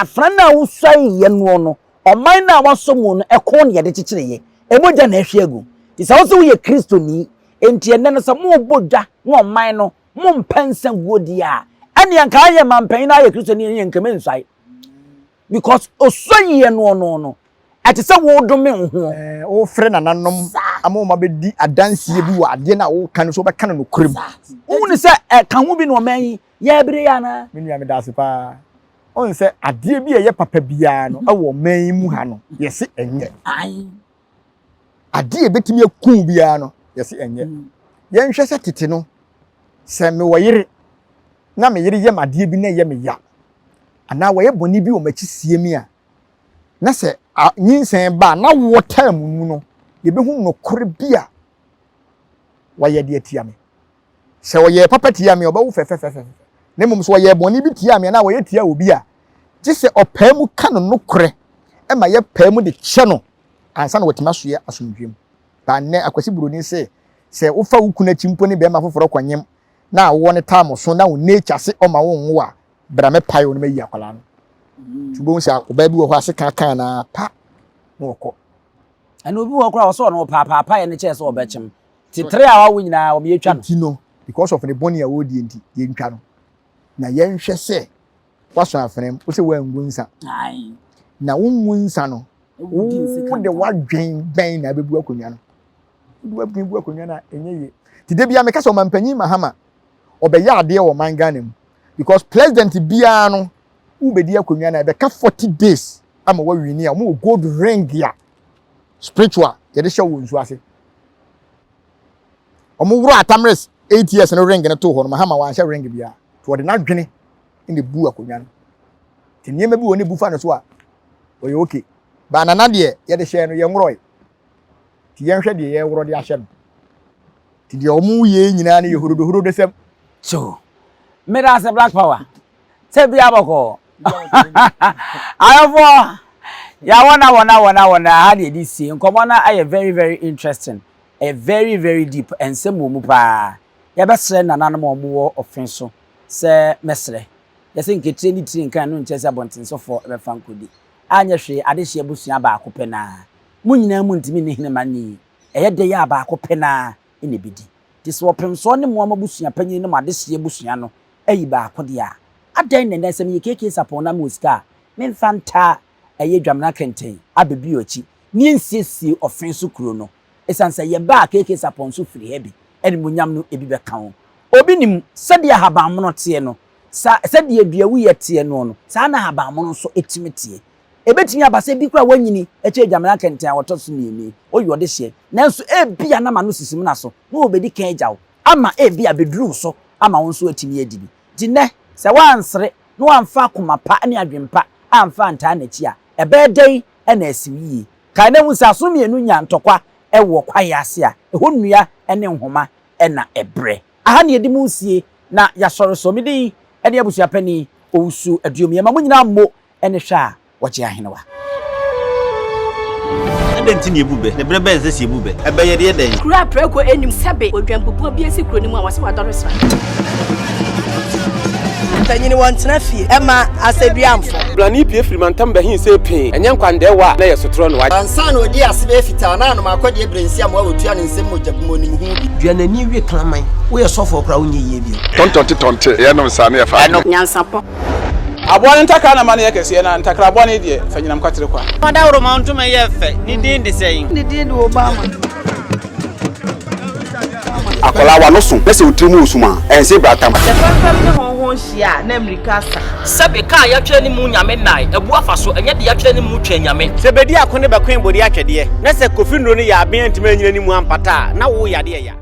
afena no a wosuaeɛ noɔ no, ɔman no a woasɔ mu no, ɛko na yɛde kyekyereeɛ, mogya na ahwie agu. Nti sɛ wo sɛ woyɛ Kristoni, enti ɛnnɛ no sɛ morebɔ dwa na ɔman no mompɛ nsa guo deɛ a, ɛnneɛ anka ayɛ manpanin na ayɛ Kristoni ɛnneɛ nka mensuae. Because osuaeɛ noɔ no no, ɛte sɛ woredome wo ho. Ɛɛ, worefrɛ nananom ama wɔn abɛdi adanseɛ bi wɔ adeɛ no a woreka no so, wobɛka no nokorɛ mu. Wohu no sɛ ɛka ho bi na ɔman yi yɛrebere yi anaa? Me nua, meda ase paa. Wohu sɛ adeɛ bi a ɛyɛ papa biara no wɔ ɔman yi mu ha no, yɛse ɛnyɛ. Adeɛ a ɛbɛtumi aku wo biara no, yɛse ɛnyɛ. Mm. Yɛnhwɛ sɛ tete no, sɛ mewɔ yere na me yere yɛ me adeɛ bi na ɛyɛ me ya, anaa wɔyɛ bɔne bi wɔ m'akyi sie me a, na sɛ nyinsɛn ba a, na woɔ taa mu mu no, yɛbɛhu nokorɛ bi a wayɛ de atia me. Sɛ ɔyɛɛ papa tiaa me a, ɔbɛwo fɛfɛfɛfɛ. Na mmom sɛ ɔyɛɛ bɔne bi tiaa me anaa ɔyɛ tiaa obi a, gye sɛ ɔpae mu ka no nokorɛ ma yɛpae mu de kyɛ no ansa na watumi asoɛ asomdwoeɛ mu. Ba nnɛ, Akwasi Buroni se, sɛ wofa wo kunu akyi mpo ne barima foforɔ kɔnyem na awoɔ no taa mo so na wo nature se ɔma wo nwo a, bra mɛpae wo na mayi akwadaa no. Nti wobɛhu sɛ ɔbaa bi wɔ hɔ a sekan kaa no ara pa na ɔkɔ. Ɛna obi wɔ hɔ koraa ɔsɛ ɔno ɔpaapaapaeɛ no kyɛɛ sɛ ɔbɛkyem. Nti tere a wawo nyinaa wɔn yɛtwa no. Nti no because of ne bɔne a ɔredie nti yɛntwa no. Na yɛnhwɛ sɛ woasɔ afena mu, wose woangu nsa. Na wongu nsa no, wode w'adwen bɛn na abɛbu akonnwa no? Wode w'adwen bu akonnwa no a ɛnyɛ yie. Nti da biara meka sɛ ɔmampanyin Mahama ɔbɛyɛ adeɛ wɔ ɔman Ghana mu because president biara no wobɛdi akonnwa no a ɛbɛka 40 days. ama wawini a, wɔn wɔ gold ring a spiritual yɛde hyɛ wɔ nsuo ase. Wɔn wura Atamres 8 years no ring no too hɔ no, Mahama wanhyɛ ring biara. To wɔde n'adwene na ebu akonnwa no. Te nneɛma bi wɔ ne bu fa no so a, ɔyɛ okay. Ba Nana deɛ, yɛde hyɛ no, yɛn worɔe. Ti yɛnhwɛ deɛ yɛworɔ de ahyɛ no. Ti deɛ wɔn yɛ nyinaa no yɛ horodohorodo sɛm. So meda ase, Black Power, sɛ bia bɔkɔɔ ayɔfoɔ yɛawɔna wɔna wɔna wɔna ha deɛ de sie nkɔmmɔ no ayɛ very very interesting, ɛyɛ very very deep, nsɛm wɔ mu paa. Yɛbɛsrɛ nananom a wɔwɔ ɔfe so sɛ mɛsrɛ yɛsɛ nketire ne tiri nkan no nkyerɛ sɛ abɔntensofoɔ bɛfa nkɔdi anyɛ hwee. Adehyeɛ abusua baako pɛ naa mo nyinaa mu ntumi ne hene ma ne yi ɛyɛ de yɛ a baako pɛ naa ɛna ebidi nti sɛ ɔpemsoɔ ne mmoa abusua panyin ne mo adehyeɛ abusua no ayi baako deɛ a, adan na ɛnɛ sɛ meyɛ KK Sarpong na mewɔ sika a, memfa ntaa ɛyɛ Dwamena Kɛntɛn abɛbi akyi ne nsiesie ɔfe so kuro no, ɛsiane sɛ yɛba a KK Sarpong nso firi ha bi, animonyam no ebi bɛka ho. Obi nim sɛdeɛ ahabanmono teɛ no, sa sɛdeɛ duawuyɛ teɛ no, saa na ahabanmono nso etimi teɛ. Ebetumi aba sɛ ebi kora wanyini akyɛ Dwamena Kɛntɛn a wɔtɔ so mmienu oyɛ ɔde hyɛ, nanso ebi a nam ano sisi mu na so na wɔbɛdi kan agya wo ama ebi a bɛduru so ama wo nso atumi adi bi. Nti nnɛ sɛ wansere na wamfa akoma pa ne adwempa amfa antaa n'akyi a, ɛbɛyɛ dɛn ɛna asiw yie? Kae na hu sɛ aso mmienu nya ntɔkwa ɛwɔ kwaeɛ ase a, ɛhɔ nnua ne nhoma ɛna ɛbrɛ. Aha ne yɛde mu sie na yɛasɔre so. Me din ɛne abusuapani Owusu Aduom. Yɛma mo nyinaa mmo ɛne hwɛ a wɔgye ahenewa. Adɛn nti na yɛbu bɛ? Ne berɛ bɛn sɛ sɛ yɛbu bɛ? Ɛbɛyɛ deɛ dɛn? Kuro a prɛko anim sɛbe odwampupuo bi asi kuro no mu a wɔsɛ wadɔre sra. Mpanyini wɔntena fie ɛma asɛduamfo. Blani pie firi mantam bɛhin sɛ pii ɛnyɛ nkwandɛɛwɔ a na yɛ sotorɔ no. Ansa na ɔdi ase bɛyɛ fitaa na anom akɔdeɛ berɛ nsi amoa wɔtua ne nsɛm mogya bi mu onim ho bi. Duanani wie kraman, woyɛ sɔfoɔ koraa, wonyɛ yie bio. Tɔntɔnte tɔnte yɛnom saa ne yɛfa. Ɛno nyansapɔ. Aboa no ntakra na ma no yɛ kɛseɛ, na ntakra bɔne deɛ, fa nyinam kwatere kwa. Ɔdawuroma ntoma yɛ fɛ, ne din de sɛn? Ne din de Obama. Akwadaa wa no so na sɛ otiri mu osum a, ɛnse bratam. Sɛ fɛmfɛm ne hɔnhɔn hyia a, na mmirika asa. Sɛbe kaa yɛatwerɛ ne mu Nyame nnae abu afa so, ɛnyɛ de yɛatwerɛ ne mu twɛn Nyame. Sɛ bɛdi ako ne bɛkoe bɔdi atwɛdeɛ, na sɛ Kofi Nnuro no yɛ aben antumi anyina ne mu ampata a, na wo yadeɛ ya.